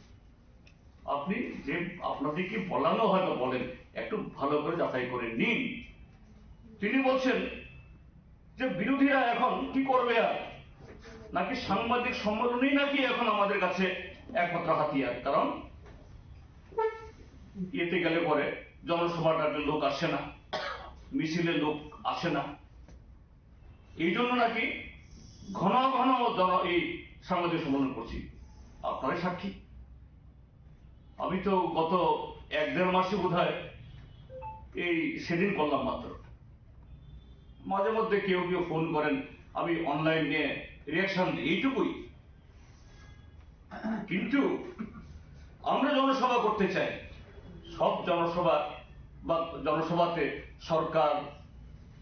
আপনি যে আপনাদেরকে বলানো হয়তো বলেন, একটু ভালো করে যাচাই করে নিন। তিনি বলছেন যে বিরোধীরা এখন কি করবে আর, নাকি সাংবাদিক সম্মেলনই নাকি এখন আমাদের কাছে একমাত্র হাতিয়ার, কারণ ইয়েতে গেলে পরে জনসভার ডাকে লোক আসে না, মিছিলে লোক আসে না, এই জন্য নাকি ঘন ঘন জন-, এই সাংবাদিক সম্মেলন করছি। আপনারাই সাক্ষী। আমি তো গত এক দেড় মাসে বোধহয় এই সেদিন করলাম মাত্র। মাঝে মধ্যে কেউ কেউ ফোন করেন, আমি অনলাইনে রিয়াকশন দিই, এইটুকুই। কিন্তু আমরা জনসভা করতে চাই, সব জনসভা বা জনসভাতে সরকার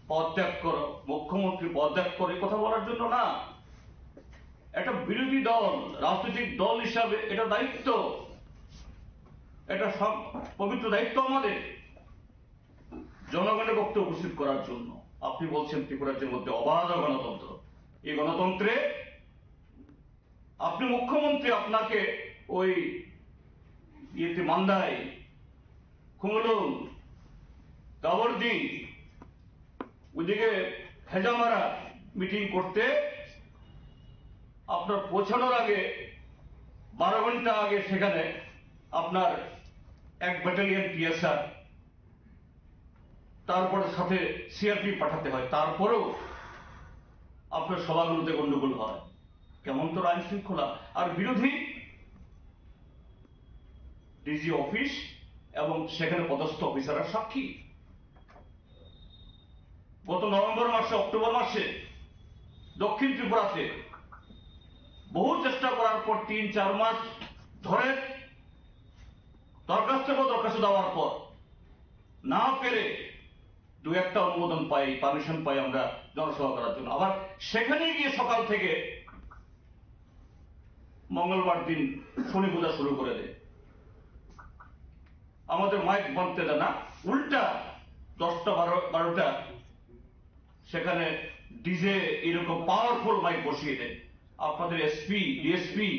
পদত্যাগ করো, মুখ্যমন্ত্রী পদত্যাগ করো, এই কথা বলার জন্য না। একটা বিরোধী দল, রাজনৈতিক দল হিসাবে এটা দায়িত্ব, এটা সব পবিত্র দায়িত্ব আমাদের জনগণের বক্তব্য উপস্থিত করার জন্য। আপনি বলছেন ত্রিপুরা রাজ্যের মধ্যে অবাধ গণতন্ত্র, এই গণতন্ত্রে আপনি মুখ্যমন্ত্রী, আপনাকে ওই ইয়েতে মান্দাই, খুমুলুং, কাবর্দি, ওইদিকে হেজামারা মিটিং করতে আপনার পৌঁছানোর আগে বারো ঘন্টা আগে সেখানে আপনার এক ব্যাটালিয়ন পিএসআর, তারপরে সাথে সিআরপি পাঠাতে হয়, তারপরেও আপনার সভাগুলোতে গন্ডগোল হয়। কেমন তোর আইন শৃঙ্খলা? আর বিরোধী ডিজি অফিস এবং সেখানে পদস্থ অফিসাররা সাক্ষী। গত নভেম্বর মাসে, অক্টোবর মাসে দক্ষিণ ত্রিপুরাতে বহু চেষ্টা করার পর তিন চার মাস ধরে দরখাস্ত পর দরখাস্ত দেওয়ার পর না পেরে দু একটা অনুমোদন পাই, পারমিশন পাই আমরা জনসভা করার জন্য। আবার সেখানে গিয়ে সকাল থেকে মঙ্গলবার দিন শনি পূজা শুরু করে দেয়। আমাদের মাইক বাঁধতে দেয় না, উল্টা দশটা বারো, বারোটা সেখানে ডিজে এরকম পাওয়ারফুল মাইক বসিয়ে দেয়। আপনাদের এসপি, ডিএসপি,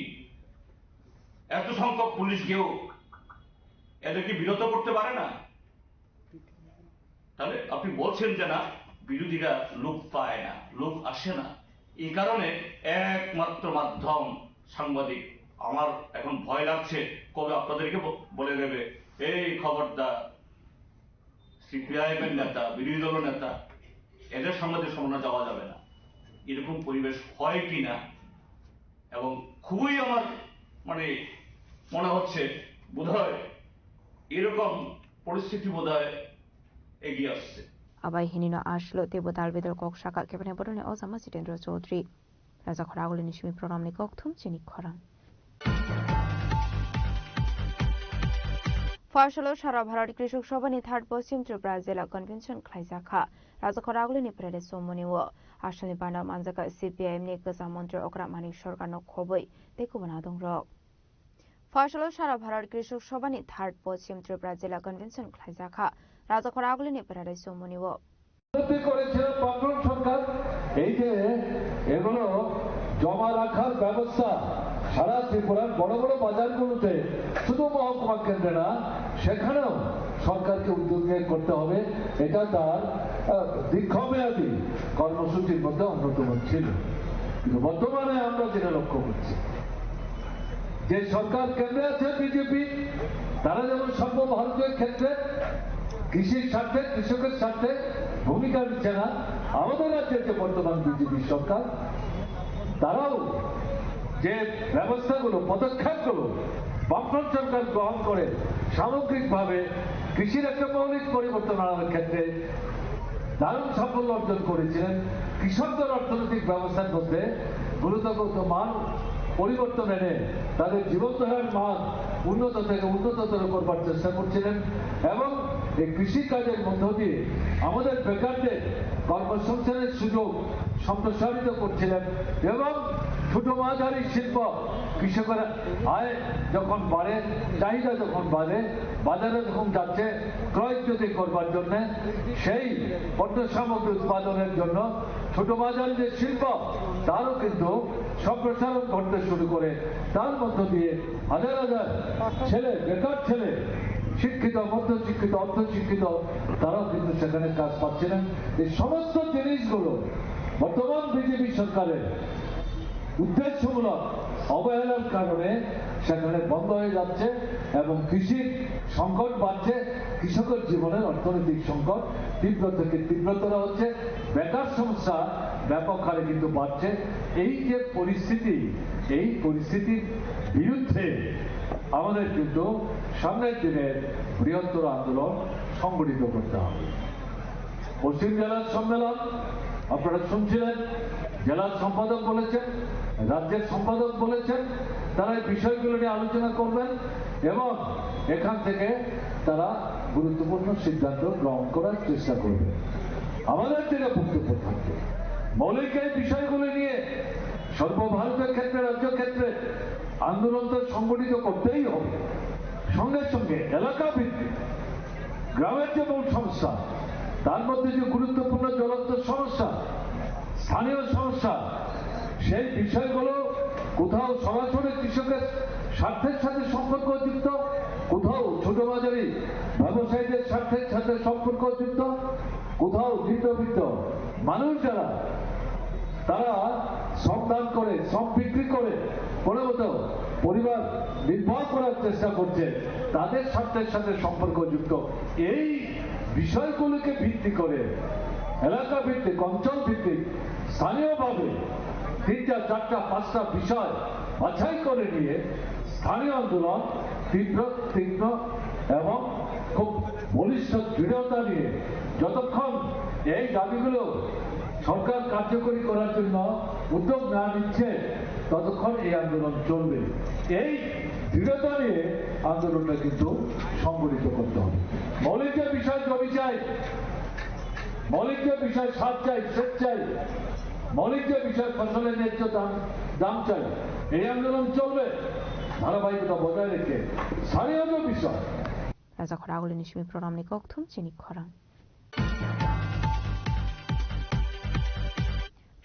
এত সংখ্যক পুলিশ গিয়েও এদেরকে বিরত করতে পারে না। তাহলে আপনি বলছেন যে না, বিরোধীরা লোক পায় না, লোক আসে না, এই কারণে একমাত্র মাধ্যম সাংবাদিক। আমার এখন ভয় লাগছে কবে আপনাদেরকে ব-, বলে দেবে, "এই খবরদার, সিপিআইএম এর নেতা, বিরোধী দলের নেতা, এদের সাংবাদিক সম্মেলনে যাওয়া যাবে না।" এরকম পরিবেশ হয় কিনা, এবং খুবই আমার মানে মনে হচ্ছে বোধহয় এরকম পরিস্থিতি বোধহয় এগিয়ে আসছে। Abai hinino aslo teibo dal bedal kok saka kebene boroni ojama Jitendra Chaudhary. Raja Khoragulini simi program ni kokthum chini khorang. Phoyasalo Sara Bharat Krishok Sabha ni third Poschim Tripura Jila Convention khlaijakha. Raja Khoragulini Prede Somoni o asalni bana manjaka C P I M ni kwcham montri Okra Manik Sarkar no khobwi tei kubun adongrok. Phoyasalo Sara Bharat Krishok Sabha ni third Poschim Tripura Jila Convention khlaijakha. Raja Khoragulini Prede Somoni o. উন্নতি করেছিল বামফ্রন্ট সরকার। এই যে এগুলো জমা রাখার ব্যবস্থা সারা ত্রিপুরার বড় বড় বাজারগুলোতে, শুধু মহকুমা কেন্দ্রে না, সেখানেও সরকারকে উদ্যোগ নিয়ে করতে হবে। এটা তার, আহ, দীর্ঘমেয়াদী কর্মসূচির মধ্যে অন্যতম ছিল। কিন্তু বর্তমানে আমরা যেটা লক্ষ্য করছি, যে সরকার কেন্দ্রে আছে বিজেপি, তারা যেমন সর্বভারতীয় ক্ষেত্রে কৃষির স্বার্থে, কৃষকের স্বার্থে ভূমিকা নিচ্ছে না, আমাদের রাজ্যের যে বর্তমান বিজেপি সরকার, তারাও যে ব্যবস্থাগুলো, পদক্ষেপগুলো বামফ্রন্ট সরকার গ্রহণ করে সামগ্রিকভাবে কৃষির একটা মৌলিক পরিবর্তন আনার ক্ষেত্রে দারুণ সাফল্য অর্জন করেছিলেন। কৃষকদের অর্থনৈতিক ব্যবস্থার মধ্যে গুরুত্বপূর্ণ মান পরিবর্তন এনে তাদের জীবনধারার মান উন্নত থেকে উন্নততর করবার চেষ্টা করছিলেন এবং এই কৃষিকাজের মধ্য দিয়ে আমাদের বেকারদের কর্মসংস্থানের সুযোগ সম্প্রসারিত করছিলেন এবং ছোট মাঝারি শিল্প কৃষকের আয় যখন বাড়ে, চাহিদা যখন বাড়ে, বাজারে যখন যাচ্ছে, ক্রয় যদি করবার জন্য সেই পণ্য সামগ্রী উৎপাদনের জন্য ছোট মাঝারি যে শিল্প, তারও কিন্তু সম্প্রসারণ ঘটতে শুরু করে। তার মধ্য দিয়ে হাজার হাজার ছেলে, বেকার ছেলে, শিক্ষিত, মধ্যশিক্ষিত, অর্ধশিক্ষিত, তারাও কিন্তু সেখানে কাজ পাচ্ছিলেন। এই সমস্ত জিনিসগুলো বর্তমান বিজেপি সরকারের উদ্দেশ্যমূলক অবহেলার কারণে সেখানে বন্ধ হয়ে যাচ্ছে এবং কৃষির সংকট বাড়ছে, কৃষকের জীবনের অর্থনৈতিক সংকট তীব্র থেকে তীব্রতর হচ্ছে, বেকার সমস্যা ব্যাপক হারে কিন্তু বাড়ছে। এই যে পরিস্থিতি, এই পরিস্থিতির বিরুদ্ধে আমাদের কিন্তু সামনের দিনে বৃহত্তর আন্দোলন সংগঠিত করতে হবে। পশ্চিম জেলার সম্মেলন আপনারা শুনছিলেন, জেলার সম্পাদক বলেছেন, রাজ্যের সম্পাদক বলেছেন, তারা এই বিষয়গুলো নিয়ে আলোচনা করবেন এবং এখান থেকে তারা গুরুত্বপূর্ণ সিদ্ধান্ত গ্রহণ করার চেষ্টা করবেন। আমাদের থেকে বক্তব্য থাকবে, মৌলিক এই বিষয়গুলো নিয়ে সর্বভারতীয় ক্ষেত্রে, রাজ্য ক্ষেত্রে আন্দোলন তো সংগঠিত করতেই হবে। সঙ্গে সঙ্গে এলাকা ভিত্তিক গ্রামের যে মূল সমস্যা, তার মধ্যে যে গুরুত্বপূর্ণ জ্বলন্ত সমস্যা, স্থানীয় সমস্যা, সেই বিষয়গুলো কোথাও সরাসরি কৃষকের স্বার্থের সাথে সম্পর্কযুক্ত, কোথাও ছোট মাঝারি ব্যবসায়ীদের স্বার্থের সাথে সম্পর্কযুক্ত, কোথাও নিম্নবিত্ত মানুষ যারা, তারা শ্রম দান করে, শ্রম বিক্রি করে, কোনো মতো পরিবার নির্বাহ করার চেষ্টা করছে, তাদের স্বার্থের সাথে সম্পর্কযুক্ত এই বিষয়গুলোকে ভিত্তি করে এলাকা ভিত্তিক, অঞ্চল ভিত্তিক, স্থানীয়ভাবে তিনটা, চারটা, পাঁচটা বিষয় বাছাই করে নিয়ে স্থানীয় আন্দোলন তীব্র, তীক্ষ্ণ এবং খুব বলিষ্ঠ দৃঢ়তা নিয়ে যতক্ষণ এই দাবিগুলো সরকার কার্যকরী করার জন্য উদ্যোগ না নিচ্ছে, ততক্ষণ এই আন্দোলন চলবে। এই দৃঢ়তা নিয়ে আন্দোলনটা কিন্তু সংগঠিত করতে হবে। মৌলিক যে বিষয় জমি চাই, মৌলিক যে বিষয় সার চাই, সেচ চাই, মৌলিক যে বিষয় ফসলের ন্যায্য দাম, দাম চাই, এই আন্দোলন চলবে ধারাবাহিকতা বজায় রেখে। স্থানীয় যে বিষয়, Raja Khoraguli ni simi program ni kokthum chini khorang.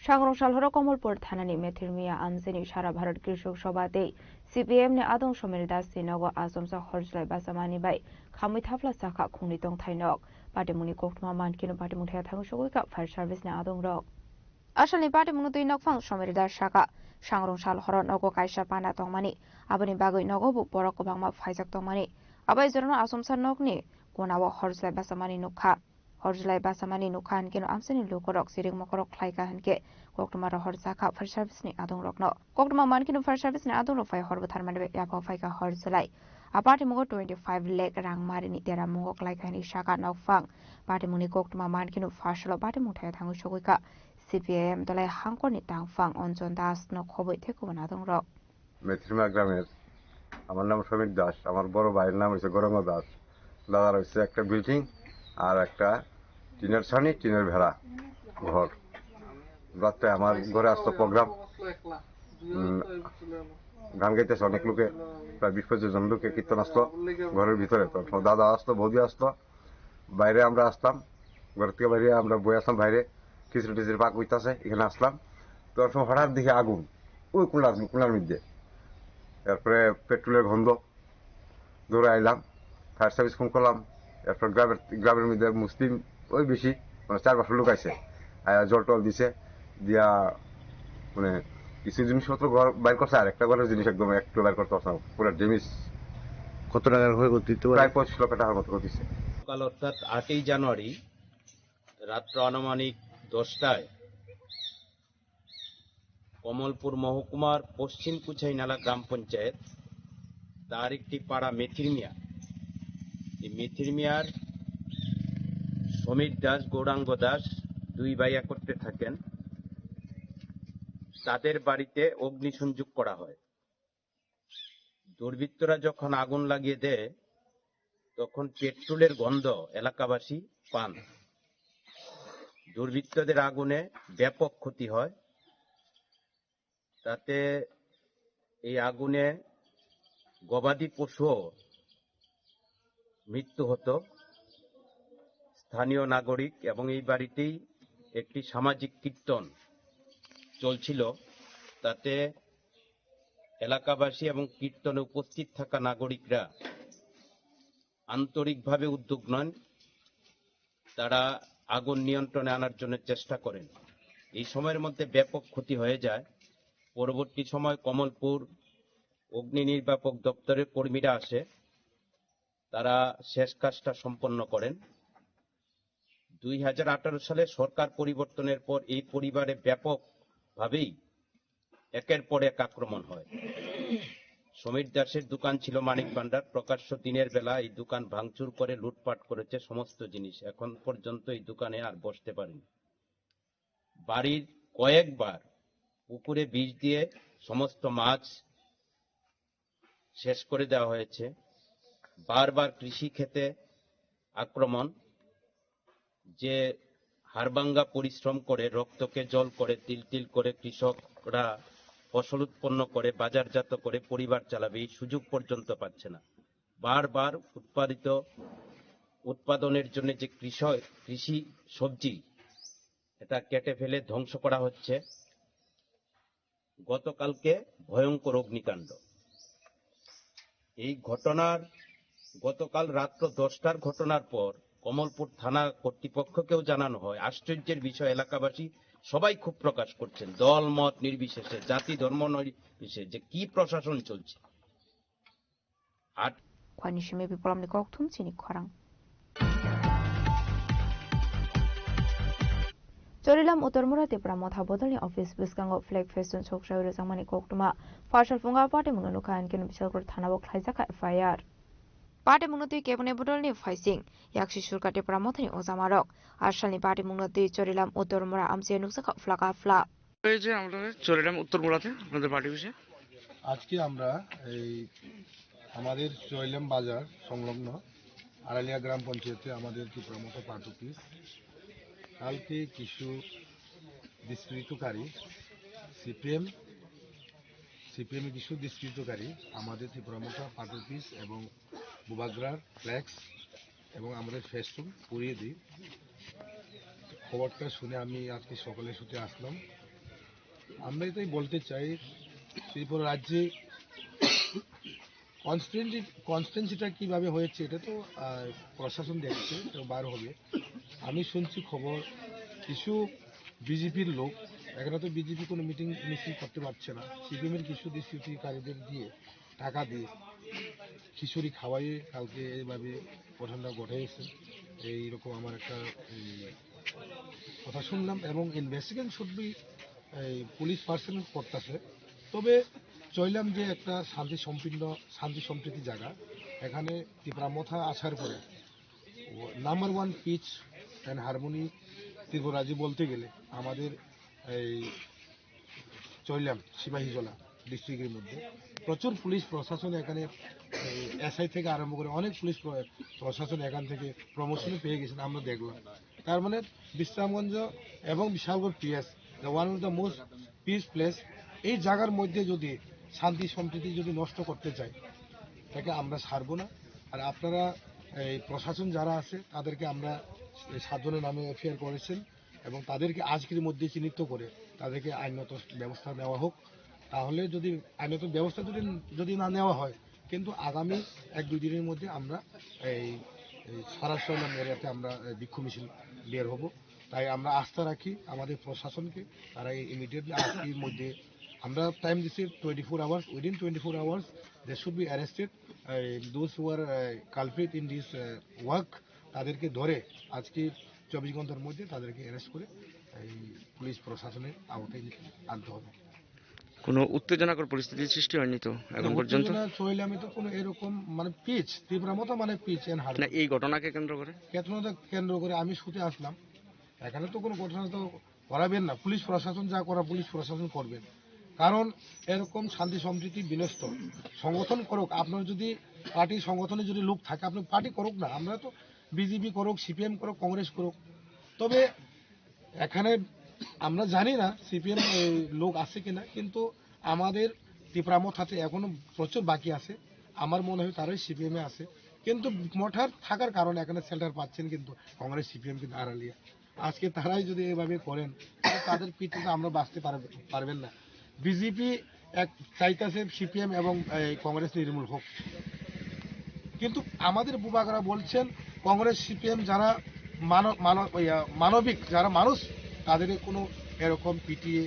Sangrong salhoro Komolpur thanani Methirmia amchini Sara Bharat Krishok Sabha tei C P I M ni adong Somir Das ni nogo achomsa horjlai bachamani bai khamwi thapla chakha khungni tongthai nok. Patimungni koktma mankino patimung thaya thangwi sogwi kha fire service ni adong rok. Asalni patimungno twi nokphang Somir Das saka, sangrong salhoro nogo kaisa pana tongmani, aboni bagwi nogo bo borok kwbangma phaijak tongmani. Abai jorano achomsa nokni konao horjlai bachamani nukha. Horjlai bachamani nukha hinkhe no amchaini lukurok chirik mokorok khlaikha hinkhe koktwma rohor chakha fire service ni adongrokno. Koktwma mankhe no fire service ni adongrok phai hor bwtharmani bai yapha phaikha horjlai. A patimungo twenty five lakh rang marini deramungo khlaikha hinwi saka nokphang. Patimungni koktwma mankhe no phasalo patimung thaya thangwi sogwikha. C P I M dolai hangkorni tangphang Anjan Das no khobwi thekubun adongrok. মেথিরমা গ্রামের। আমার নাম সমীর দাস, আমার বড় ভাইয়ের নাম হচ্ছে গৌরাঙ্গ দাস, দাদার হচ্ছে একটা বিল্ডিং আর একটা টিনের ছানি, টিনের ভেড়া ঘর। রাত্রে আমার ঘরে আসতো প্রোগ্রাম, উম, গান গাইতেছে অনেক লোকে, প্রায় বিশ পঁচিশ জন লোকে কীর্তন আসতো ঘরের ভিতরে। তো দাদা আসতো, বৌদি আসতো, বাইরে আমরা আসতাম, ঘর থেকে বাইরে আমরা বই আসতাম বাইরে, খিচুড়ি টিচুড়ি পাক হইতাছে, এখানে আসলাম। তো ওর সময় হঠাৎ দেখি আগুন, ওই কোনার, কোনার মধ্যে। এরপরে পেট্রোলের গন্ধ, দৌড়ে আইলাম, ফায়ার সার্ভিস ফোন করলাম। এরপর গ্রামের, গ্রামের মধ্যে মুসলিম ওই বেশি, মানে, চার পাঁচশো লোক আছে, আয়া জল টল দিছে, দিয়া, মানে, কিছু জিনিসপত্র ঘর বাইর করছে, আর একটা ঘরের জিনিস একদম একটু বাইর করতে পারছে না, পুরো ড্যামেজ। কত টাকার ক্ষয়ক্ষতি হতে পারে? প্রায় পঁচিশ লক্ষ টাকার মতো ক্ষতি হয়েছে। কাল অর্থাৎ আটই জানুয়ারি রাত্র আনুমানিক দশটায় কমলপুর মহকুমার পশ্চিম কুছাইনালা গ্রাম পঞ্চায়েত, তার একটি পাড়া মেথিরমিয়া। এই মেথিরমিয়ার সমীর দাস, গৌরাঙ্গ দাস, দুই ভাই একত্রে থাকেন। তাদের বাড়িতে অগ্নিসংযোগ করা হয়। দুর্বৃত্তরা যখন আগুন লাগিয়ে দেয়, তখন পেট্রোলের গন্ধ এলাকাবাসী পান। দুর্বৃত্তদের আগুনে ব্যাপক ক্ষতি হয়। তাতে এই আগুনে গবাদি পশুও মৃত্যু হতো। স্থানীয় নাগরিক এবং এই বাড়িতেই একটি সামাজিক কীর্তন চলছিল, তাতে এলাকাবাসী এবং কীর্তনে উপস্থিত থাকা নাগরিকরা আন্তরিকভাবে উদ্যোগ নেন। তারা আগুন নিয়ন্ত্রণে আনার জন্য চেষ্টা করেন। এই সময়ের মধ্যে ব্যাপক ক্ষতি হয়ে যায়। পরবর্তী সময় কমলপুর অগ্নি নির্বাপক দপ্তরের কর্মীরা আসে, তারা শেষ কাজটা সম্পন্ন করেন। দুই হাজার আঠারো সালে সরকার পরিবর্তনের পর এই পরিবারে ব্যাপকভাবেই একের পর এক আক্রমণ হয়। সমীর দাসের দোকান ছিল মানিক ভান্ডার, প্রকাশ্য দিনের বেলা এই দোকান ভাঙচুর করে লুটপাট করেছে সমস্ত জিনিস। এখন পর্যন্ত এই দোকানে আর বসতে পারেনি। বাড়ির কয়েকবার পুকুরে বিষ দিয়ে সমস্ত মাছ শেষ করে দেওয়া হয়েছে। বারবার কৃষি খেতে আক্রমণ। যে হাড়ভাঙ্গা পরিশ্রম করে, রক্তকে জল করে, তিল তিল করে কৃষকরা ফসল উৎপন্ন করে, বাজারজাত করে পরিবার চালাবে, এই সুযোগ পর্যন্ত পাচ্ছে না। বারবার উৎপাদিত, উৎপাদনের জন্য যে কৃষক, কৃষি সবজি, এটা কেটে ফেলে ধ্বংস করা হচ্ছে। গতকালকে ভয়ঙ্কর অগ্নিকাণ্ড। এই ঘটনার, গতকাল রাত্র দশটার ঘটনার পর কমলপুর থানা কর্তৃপক্ষকেও জানানো হয়। আশ্চর্যের বিষয়, এলাকাবাসী সবাই ক্ষোভ প্রকাশ করছেন, দল মত নির্বিশেষে, জাতি ধর্ম নির্বিশেষে, যে কি প্রশাসন চলছে। আর Khwani simi bipolamni kokthum chini khorang. Chorilam Uttor Mura Tipra Motha bodolni office bwskango flag festoon sokchai rwjakmani koktwma. Phaisal phunga patimungno nukha, hinkhe Bisalkur thanao khlaijakha F I R. Patimungno twi keboni bodolni phaising yaksi surka Tipra Mothani ojamarok. Asalni patimungno twi Chorilam Uttor Mura amchai nukjakha phlaka phla. এই যে আমরা চরিলাম উত্তর মুরাতে আপনাদের পার্টি অফিসে। আজকে আমরা এই আমাদের চরিলাম বাজার সংলগ্ন আড়ালিয়া গ্রাম পঞ্চায়েতে আমাদের ত্রিপুরা মথা পার্টি অফিস কালকে কিছু দুষ্কৃতকারী সিপিএম সিপিএম কিছু দুষ্কৃতকারী আমাদের ত্রিপুরা মথা পার্টি অফিস এবং বুবাগ্রার ফ্ল্যাক্স এবং আমাদের ফেস্টুন পুড়িয়ে দিই। খবরটা শুনে আমি আজকে সকালে ছুটে আসলাম। আমরা এটাই বলতে চাই, ত্রিপুরা রাজ্যে কনস্টিটুয়েন্সি কনস্টিটুয়েন্সিটা কীভাবে হয়েছে, এটা তো আহ, প্রশাসন দেখছে, তো বার হবে। আমি শুনছি খবর, কিছু বিজেপির লোক, এখানে তো বিজেপি কোনো মিটিং মিছিল করতে পারছে না, সিপিএমের কিছু দুষ্কৃতিকারীদের দিয়ে, টাকা দিয়ে খিচুড়ি খাওয়াইয়ে কালকে এইভাবে ঘটনাটা ঘটাইছে। এইরকম আমার একটা এই, কথা শুনলাম এবং ইনভেস্টিগেশন শুড বি এই পুলিশ পার্সন করতেছে। তবে চইলাম যে একটা শান্তি সম্পূর্ণ, শান্তি সম্প্রীতি জায়গা, এখানে ত্রিপুরা মথা আসার পরে number one piece and harmony ত্রিপুরাজি বলতে গেলে আমাদের এই চইলাম সিপাহীজলা ডিস্ট্রিক্টের মধ্যে প্রচুর পুলিশ প্রশাসন এখানে, এসআই থেকে আরম্ভ করে অনেক পুলিশ প্র-, প্রশাসন এখান থেকে প্রমোশন পেয়ে গেছেন, আমরা দেখলাম। তার মানে বিশ্রামগঞ্জ এবং Bishalgarh PS, the one of the most peace place, এই জায়গার মধ্যে যদি শান্তি সম্প্রীতি যদি নষ্ট করতে চায়, তাকে আমরা ছাড়বো না। আর আপনারা এই প্রশাসন যারা আছে, তাদেরকে আমরা এই সাতজনের নামে এফআইআর করেছেন এবং তাদেরকে আজকের মধ্যে চিহ্নিত করে তাদেরকে আইনগত ব্যবস্থা নেওয়া হোক। তাহলে যদি আইনগত ব্যবস্থা যদি, যদি না নেওয়া হয়, কিন্তু আগামী এক দুই দিনের মধ্যে আমরা এই, এই সারা চইলাম এরিয়াতে আমরা, এ, বিক্ষোভ মিছিল বের হব। তাই আমরা আস্থা রাখি আমাদের প্রশাসনকে, তারা এই ইমিডিয়েটলি আজকের মধ্যে, আমরা টাইম দিচ্ছি twenty four hours, within twenty-four hours they should be arrested, those who are culprit in this work, তাদেরকে ধরে আজকে চব্বিশ ঘন্টার মধ্যে তাদেরকে অ্যারেস্ট করে এই পুলিশ প্রশাসনের আওতায় আনতে হবে। কোনো উত্তেজনাকর পরিস্থিতির সৃষ্টি হয়নি তো এখন না, পর্যন্ত? উত্তেজনা চইলামে তো কোনো এরকম মানে পিচ, ত্রিপুরা মথা মানে পিচ এন্ড হার। না, এই ঘটনাকে কেন্দ্র করে? ঘটনাকে কেন্দ্র করে আমি ছুটে আসলাম, এখানে তো কোনো ঘটনা তো করাবেন না, পুলিশ প্রশাসন যা করা পুলিশ প্রশাসন করবেন, কারণ এরকম শান্তি সম্প্রীতি বিনষ্ট। সংগঠন করুক, আপনার যদি পার্টি সংগঠনে যদি লোক থাকে আপনি পার্টি করুক না, আমরা তো বিজেপি করুক, সিপিএম করুক, কংগ্রেস করুক, তবে এখানে আমরা জানি না সিপিএম লোক আছে কিনা, কিন্তু আমাদের ত্রিপুরা মথাতে এখনো প্রচুর বাকি আছে। আমার মনে হয় তারাই সিপিএমে আছে, কিন্তু মথার থাকার কারণে এখানে শেল্টার পাচ্ছেন কিন্তু কংগ্রেস সিপিএম কিন্তু আড়ালিয়া। আজকে তারাই যদি এভাবে করেন, তাহলে তাদের পিঠে তো আমরা বাঁচতে পারবে পারবেন না। বিজেপি এক চাইতেছে সিপিএম এবং এই কংগ্রেস নির্মূল হোক, কিন্তু আমাদের বুবাগরা বলছেন কংগ্রেস সিপিএম যারা মানব মানব ইয়া, মানবিক যারা মানুষ, তাদের কোনো এরকম পিটিয়ে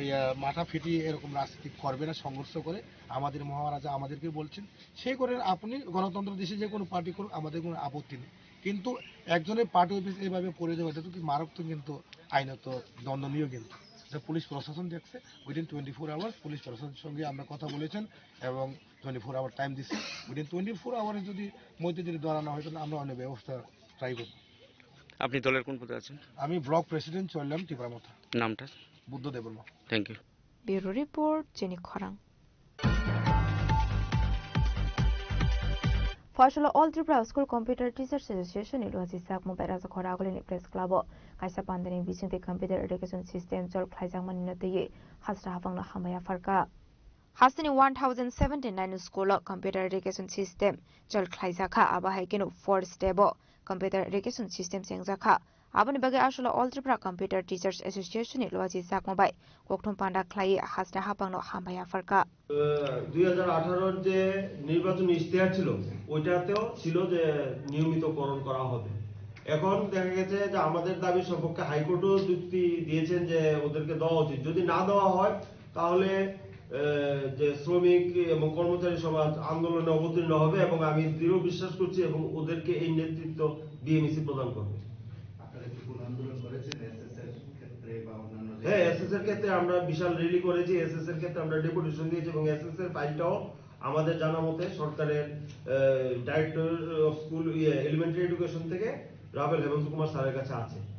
ইয়া, মাথা ফিটিয়ে এরকম রাজনীতি করবে না। সংঘর্ষ করে আমাদের মহারাজা আমাদেরকে বলছেন, সেই করে আপনি গণতন্ত্র দেশে যে কোনো পার্টি করুক, আমাদের কোনো আপত্তি নেই, কিন্তু একজনের পার্টি অফিস এইভাবে পড়ে যাওয়া, এটা তো কি মারাত্মক কিন্তু আইনত দণ্ডনীয় কিন্তু। এটা পুলিশ প্রশাসন দেখছে, within twenty four hours police প্রশাসনের সঙ্গে আমরা কথা বলেছেন এবং টোয়েন্টি ফোর আওয়ার টাইম দিচ্ছি। উইদিন টোয়েন্টি ফোর আওয়ারে যদি মধ্যে যদি ধরা না হয়, তাহলে আমরা অন্য ব্যবস্থা ট্রাই করব। আপনি দলের কোন পদে আছেন? আমি ব্লক প্রেসিডেন্ট চইলাম টিপামথা। নামটা? Buddha Debbarma. Thank you. Bureau report, চীনি খরাং। Phaisalo All Tripura School Computer Teachers Association ni luachi sakmung bai rajakhor agulini press club o kaisa pandani bisingtwi computer education system chol khlaijakmani no twiwi hasra hapangno hambai yapharkha. Hasteni one thousand seventy nine school o computer education system chol khlaijakha, abo hai kheno four step o computer education system chengjakha. Aboni bagwi aswkno All Tripura Computer Teachers Association ni luachi sakma bai kokthum panda khlaiwi hasra hapangno hambai yapharkha. দুই হাজার আঠারোর যে নির্বাচনী ইশতেহার ছিল, ওইটাতেও ছিল যে নিয়মিতকরণ করা হবে। এখন দেখা গেছে যে আমাদের দাবির সপক্ষে হাইকোর্টও যুক্তি দিয়েছেন যে ওদেরকে দেওয়া উচিত। যদি না দেওয়া হয়, তাহলে আহ, যে শ্রমিক এবং কর্মচারী সমাজ আন্দোলনে অবতীর্ণ হবে এবং আমি দৃঢ় বিশ্বাস করছি এবং ওদেরকে এই নেতৃত্ব বিএমইসি প্রদান করবে। আপনারা কি কোনো আন্দোলন করেছেন এসএস এর ক্ষেত্রে বা অন্যান্য যে হ্যাঁ, এসএস এর ক্ষেত্রে আমরা বিশাল র্যালি করেছি, এসএস এর ক্ষেত্রে আমরা ডেপুটেশন দিয়েছি এবং এসএস এর ফাইলটাও আমাদের জানা মতে সরকারের ডাইরেক্টর অফ স্কুল, ইয়ে, এলিমেন্টারি এডুকেশন থেকে রাভেল হেমন্ত কুমার স্যারের কাছে আছে।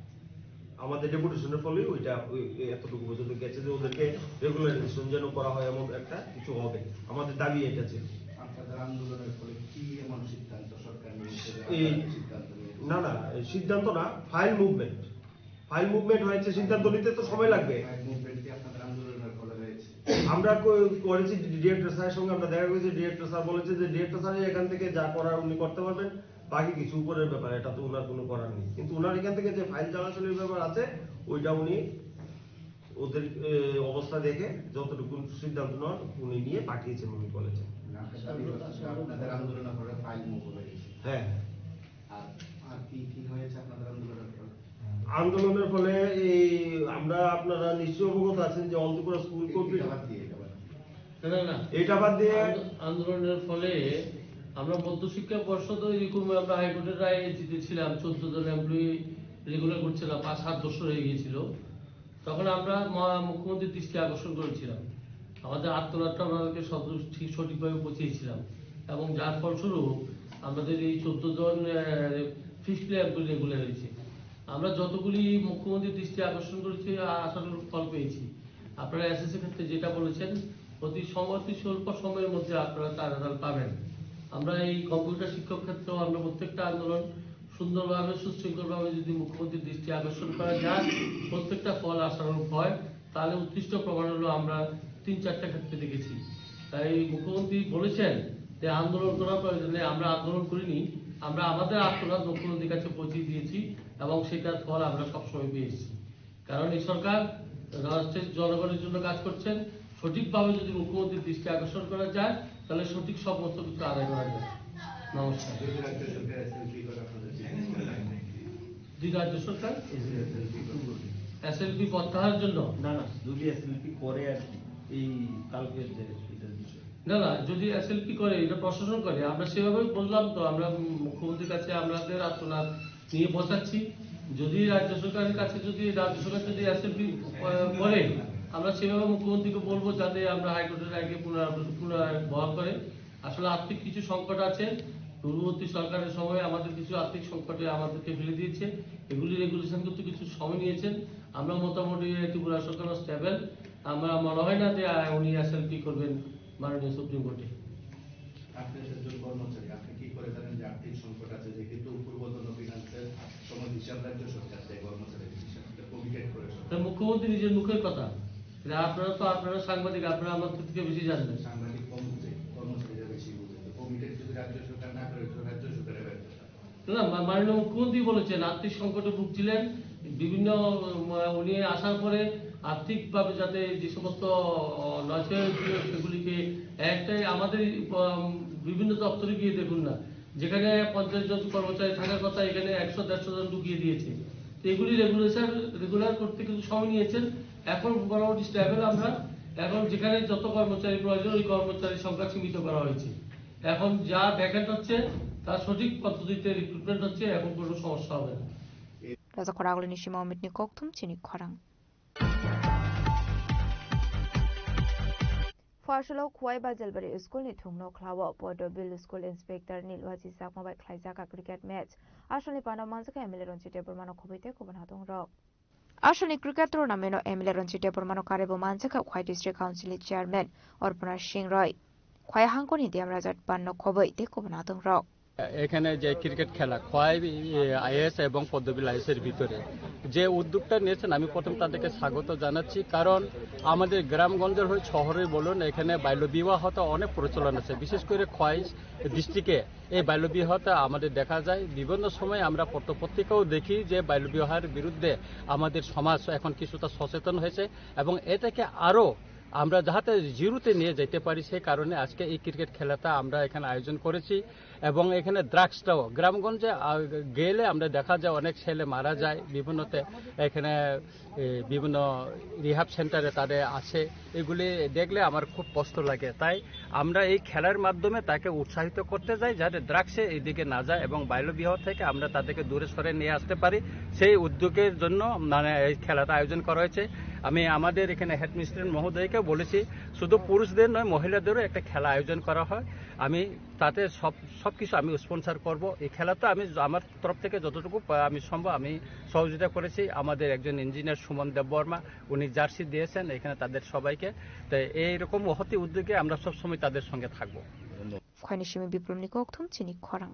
আমাদের ডেপুটেশনের ফলেই ওইটা ওই, ওই এতটুকু পর্যন্ত গেছে যে ওদেরকে রেগুলারাইজেশন যেন করা হয়, এমন একটা কিছু হবে। আমাদের দাবি এটা ছিল। আপনাদের আন্দোলনের ফলে কি এমন সিদ্ধান্ত সরকার নিয়েছে যে এই আপনারা সিদ্ধান্ত নিয়েছেন? না, না, এই সিদ্ধান্ত না, ফাইল মুভমেন্ট। ফাইল মুভমেন্ট হয়েছে, সিদ্ধান্ত নিতে তো সময় লাগবে। ফাইল মুভমেন্ট কি আপনাদের আন্দোলনের ফলে হয়েছে? আমরা ক- করেছি ডিরেক্টর স্যারের সঙ্গে, আমরা দেখা করেছি, ডিরেক্টর স্যার বলেছে যে ডিরেক্টর স্যার এখান থেকে যা করার উনি করতে পারবেন, বাকি কিছু উপরের ব্যাপার, এটা তো ওনার কোনো করার নেই। কিন্তু ওনার এখান থেকে যে ফাইল চলাচলের ব্যাপার আছে, ওইটা উনি ওদের এ, অবস্থা দেখে যতটুকু সিদ্ধান্ত নেওয়ার উনি নিয়ে পাঠিয়েছেন, উনি বলেছেন। আপনাদের আন্দোলনের ফলে ফাইল মুভ হয়ে গেছে। হ্যাঁ। আর আর কি কি হয়েছে আপনাদের আন্দোলনের ফলে? আন্দোলনের ফলে এই আমরা, আপনারা নিশ্চয়ই অবগত আছেন যে অল ত্রিপুরা স্কুল কর্তৃপক্ষ এটা বাদ দিয়ে, এটা বাদ দিয়ে। না না না এটা বাদ দিয়ে আন্দো- আন্দোলনের ফলে আমরা মধ্যশিক্ষা পর্ষদও এরকম আমরা হাইকোর্টের রায়ে জিতেছিলাম চোদ্দ জন এমপ্লয়ি রেগুলার করছে না পাঁচ সাত বছর হয়ে গিয়েছিল। তখন আমরা মা- মুখ্যমন্ত্রীর দৃষ্টি আকর্ষণ করেছিলাম, আমাদের আত্মনাটটা ওনাদেরকে সব ঠিক সঠিকভাবে পৌঁছেছিলাম এবং যার ফলস্বরূপ আমাদের এই চোদ্দ জন ফিফটি এমপ্লয়ি রেগুলার হয়েছে। আমরা যতগুলি মুখ্যমন্ত্রীর দৃষ্টি আকর্ষণ করেছি আ- আশানুরূপ ফল পেয়েছি। আপনারা এসএসসি ক্ষেত্রে যেটা বলেছেন অতি সম অতি স্বল্প সময়ের মধ্যে আপনারা তার রেজাল্ট পাবেন। আমরা এই কম্পিউটার শিক্ষক ক্ষেত্রেও আমরা প্রত্যেকটা আন্দোলন সুন্দরভাবে সুশৃঙ্খলভাবে যদি মুখ্যমন্ত্রীর দৃষ্টি আকর্ষণ করা যায়, প্রত্যেকটা ফল আশানুরূপ হয়, তাহলে উৎকৃষ্ট প্রমাণ হলো আমরা তিন চারটা ক্ষেত্রে দেখেছি। তাই মুখ্যমন্ত্রী বলেছেন যে আন্দোলন করার প্রয়োজন নেই, আমরা আন্দোলন করিনি, আমরা আমাদের আত্মনাদ মুখ্যমন্ত্রীর কাছে পৌঁছে দিয়েছি এবং সেটার ফল আমরা সবসময় পেয়েছি। কারণ এই সরকার রাষ্ট্রের জনগণের জন্য কাজ করছেন। সঠিকভাবে যদি মুখ্যমন্ত্রীর দৃষ্টি আকর্ষণ করা যায়, তাহলে সঠিক সমস্ত কিছু আদায় করা যায়। নমস্কার। যদি রাজ্য সরকার এসএলপি করে আপনাদের বিজনেস লাইন নেই। যদি রাজ্য সরকার এসএলপি করে। এসএলপি প্রত্যাহার জন্য না না, যদি এসএলপি করে আর কি, এই কালকের যে এটার বিষয়ে। না না, যদি এসএলপি করে, এটা প্রশাসন করে। আমরা সেভাবে বললাম তো, আমরা মুখ্যমন্ত্রীর কাছে আমাদের আত্মনাদ নিয়ে পৌঁছাচ্ছি। যদি রাজ্য সরকারের কাছে, যদি রাজ্য সরকার যদি এসএলপি করে, আমরা সেভাবে মুখ্যমন্ত্রীকে বলবো যাতে আমরা হাইকোর্টের আগে পুনরায় পুনরায় বহাল করে। আসলে আর্থিক কিছু সংকট আছে, পূর্ববর্তী সরকারের সময় আমাদের কিছু আর্থিক সংকটে আমাদেরকে ফেলে দিয়েছে। এগুলি রেগুলেশন করতে কিছু সময় নিয়েছেন। আমরা মোটামুটি ত্রিপুরা সরকারও স্টেবল। আমরা মনে হয় না যে আহ, উনি এসএলপি করবেন মাননীয় সুপ্রিম কোর্টে। আপনি একজন কর্মচারী, আপনি কি করে জানেন যে আর্থিক সংকট আছে? যেহেতু পূর্বতন ফিনান্সের সময় হিসাব রাজ্য সরকার দেয় কর্মচারীদের হিসাব, এটা কমিটেড করে সরকার। তা মুখ্যমন্ত্রী নিজের মুখের কথা। এটা আপনারা তো, আপনারা সাংবাদিক, আপনারা আমার থেকে বেশি জানবেন। সাংবাদিক কম বুঝে, কর্মচারীরা বেশি বুঝে। তো কমিটেড যদি রাজ্য সরকার না করে, তো রাজ্য সরকারের ব্যর্থতা। না, মা- মাননীয় মুখ্যমন্ত্রী বলেছেন আর্থিক সংকটে ভুগছিলেন, বিভিন্ন উম, উনি আসার পরে আর্থিকভাবে যাতে যে সমস্ত আহ, নয়ছয় ছিল সেগুলিকে একটাই আমাদের উম, বিভিন্ন দপ্তরে গিয়ে দেখুন না, যেখানে পঞ্চাশ জন কর্মচারী থাকার কথা এখানে একশো দেড়শো জন ঢুকিয়ে দিয়েছে। তো এগুলি রেগুলেশন রেগুলার করতে কিছু সময় নিয়েছেন। এখন মোটামুটি স্টেবল আমরা। এখন যেখানে যত কর্মচারী প্রয়োজন ওই কর্মচারীর সংখ্যা সীমিত করা হয়েছে। এখন যা ভ্যাকেন্ট হচ্ছে তার সঠিক পদ্ধতিতে রিক্রুটমেন্ট হচ্ছে, এখন কোনো সমস্যা হবে না। Rajakhor Agulini Sima Omitni Kokthum chini khorang. Phuasalo Khwai Bajalbari School ni thungno khlao Podobil School Inspector Nilwaji Chakma bai khlaijak a cricket match. Asalni pano manjakha M L A Ranjit Debbarma no khobwi tei kubun hatung rok. Asalni cricket tournament o M L A Ranjit Debbarma no karwi bo manjakha Khwai District Council ni Chairman Arpana Singh Roy. Khwai hangkoni Diamrajat Pan no khobwi tei kubun hatung rok. এখানে যে ক্রিকেট খেলা খোয়াই আইএস এবং পদ্মবিল আইএস এর ভিতরে যে উদ্যোগটা নিয়েছেন, আমি প্রথম তাদেরকে স্বাগত জানাচ্ছি। কারণ আমাদের গ্রামগঞ্জের হয়ে শহরে বলুন, এখানে বাল্য বিবাহ তো অনেক প্রচলন আছে, বিশেষ করে খোয়াই ডিস্ট্রিক্টে এই বাল্য বিবাহটা আমাদের দেখা যায়। বিভিন্ন সময় আমরা পত্র পত্রিকাও দেখি যে বাল্য বিবাহের বিরুদ্ধে আমাদের সমাজ এখন কিছুটা সচেতন হয়েছে এবং এটাকে আরও আমরা যাতে জিরোতে নিয়ে যেতে পারি, সে কারণে আজকে এই ক্রিকেট খেলাটা আমরা এখানে আয়োজন করেছি। এবং এখানে ড্রাগসটাও গ্রামগঞ্জে, আহ, গেলে আমরা দেখা যায় অনেক ছেলে মারা যায় বিভিন্নতে। এখানে, এ, বিভিন্ন রিহাব সেন্টারে তাদের আছে। এগুলি দেখলে আমার খুব কষ্ট লাগে। তাই আমরা এই খেলার মাধ্যমে তাকে উৎসাহিত করতে চাই, যাতে ড্রাগসে এদিকে না যায় এবং বাল্যবিবাহ থেকে আমরা তাদেরকে দূরে সরে নিয়ে আসতে পারি। সেই উদ্যোগের জন্য, মানে, এই খেলাটা আয়োজন করা হয়েছে। আমি আমাদের এখানে হেডমিস্ট্রেস মহোদয়কে বলেছি, শুধু পুরুষদের নয়, মহিলাদেরও একটা খেলা আয়োজন করা হয়। আমি তাতে সব, সব কিছু আমি স্পন্সর করব। এই খেলাতে আমি য-, আমার তরফ থেকে যতটুকু পা-, আমি সম্ভব, আমি সহযোগিতা করেছি। আমাদের একজন ইঞ্জিনিয়ার সুমন দেববর্মা, উনি জার্সি দিয়েছেন এখানে তাদের সবাইকে। তো এইরকম মহতি উদ্যোগে আমরা সবসময় তাদের সঙ্গে থাকবো। Khwlaini simi Biplomni kokthum chini khorang.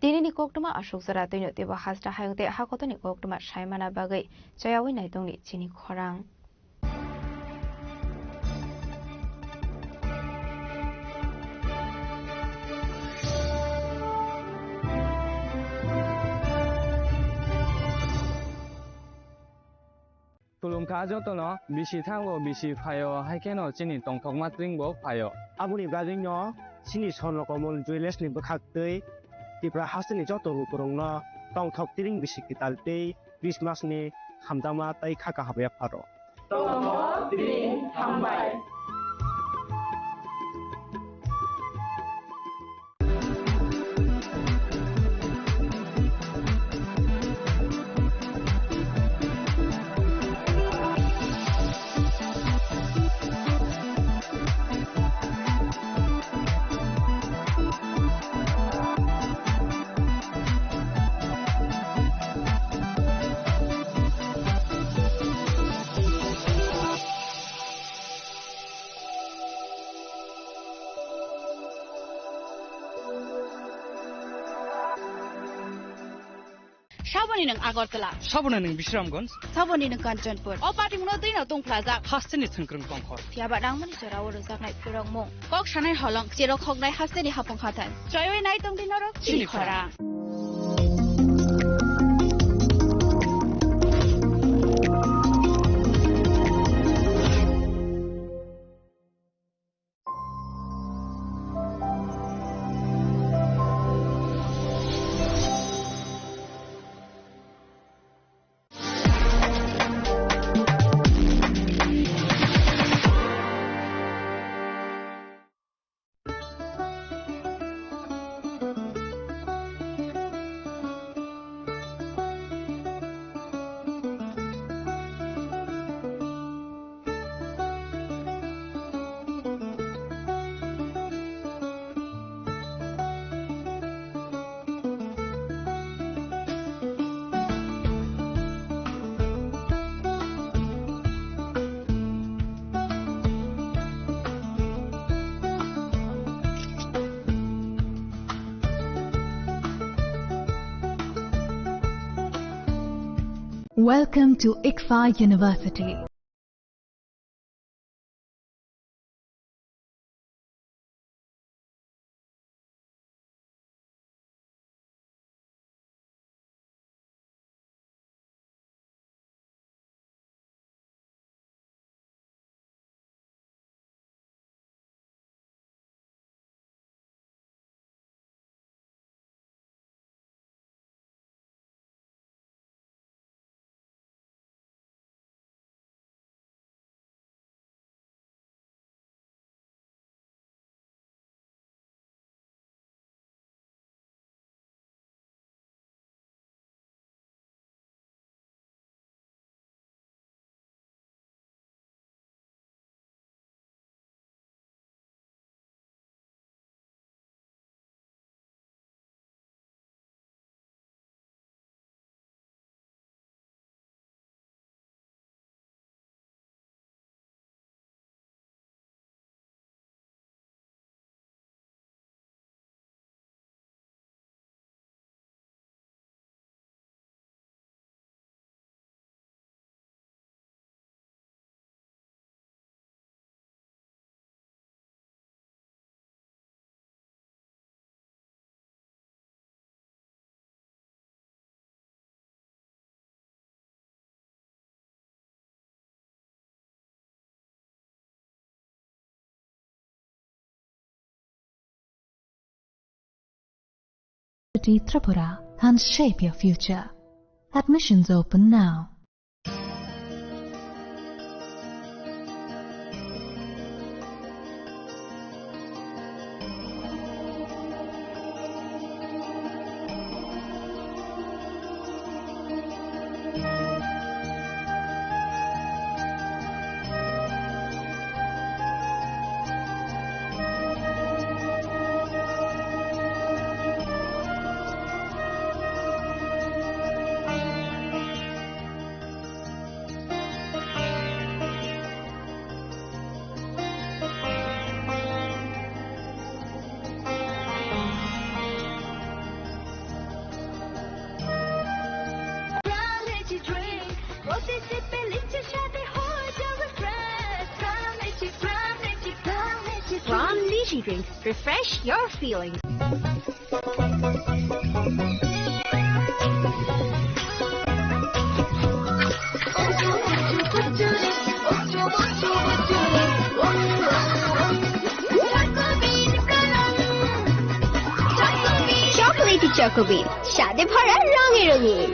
Tinini koktwma aswk jora twino teibo hasta hayung tei hakotoni koktwma saimana bagwi chayawi naitongni chini khorang. Khulumkha jotono, bisi thango, bisi phaio, hai kheno chini tongthokma tring bo phaio. Aboni bagwino chini Swarno Komol Jewellers ni bwkhak twi Tripura hasteni joto lukurokno tongthok tring bisi kwtal tei Christmas ni hamjakma tei kha kaham yapharo. Tongthok tring hambai. Saboni nwng Agartala. Saboni nwng Bisramganj. Saboni nwng Kanchanpur. O patimungno twino tungphlajak. Hasteni thwngkwrwng tongkhor. Phiyaba nangmani jorao rwjaknai phwrwngmung. Kok sanai holong, chirok hoknai hasteni hapung hathai. Choiwi nai tongdi norok chini khorang. Welcome to ICFAI University. University Tripura and shape your future. Admissions open now. From Lychee Drink, refresh your feelings. Chocolatey Choco Bean, স্বাদে ভরা রঙে রঙিন।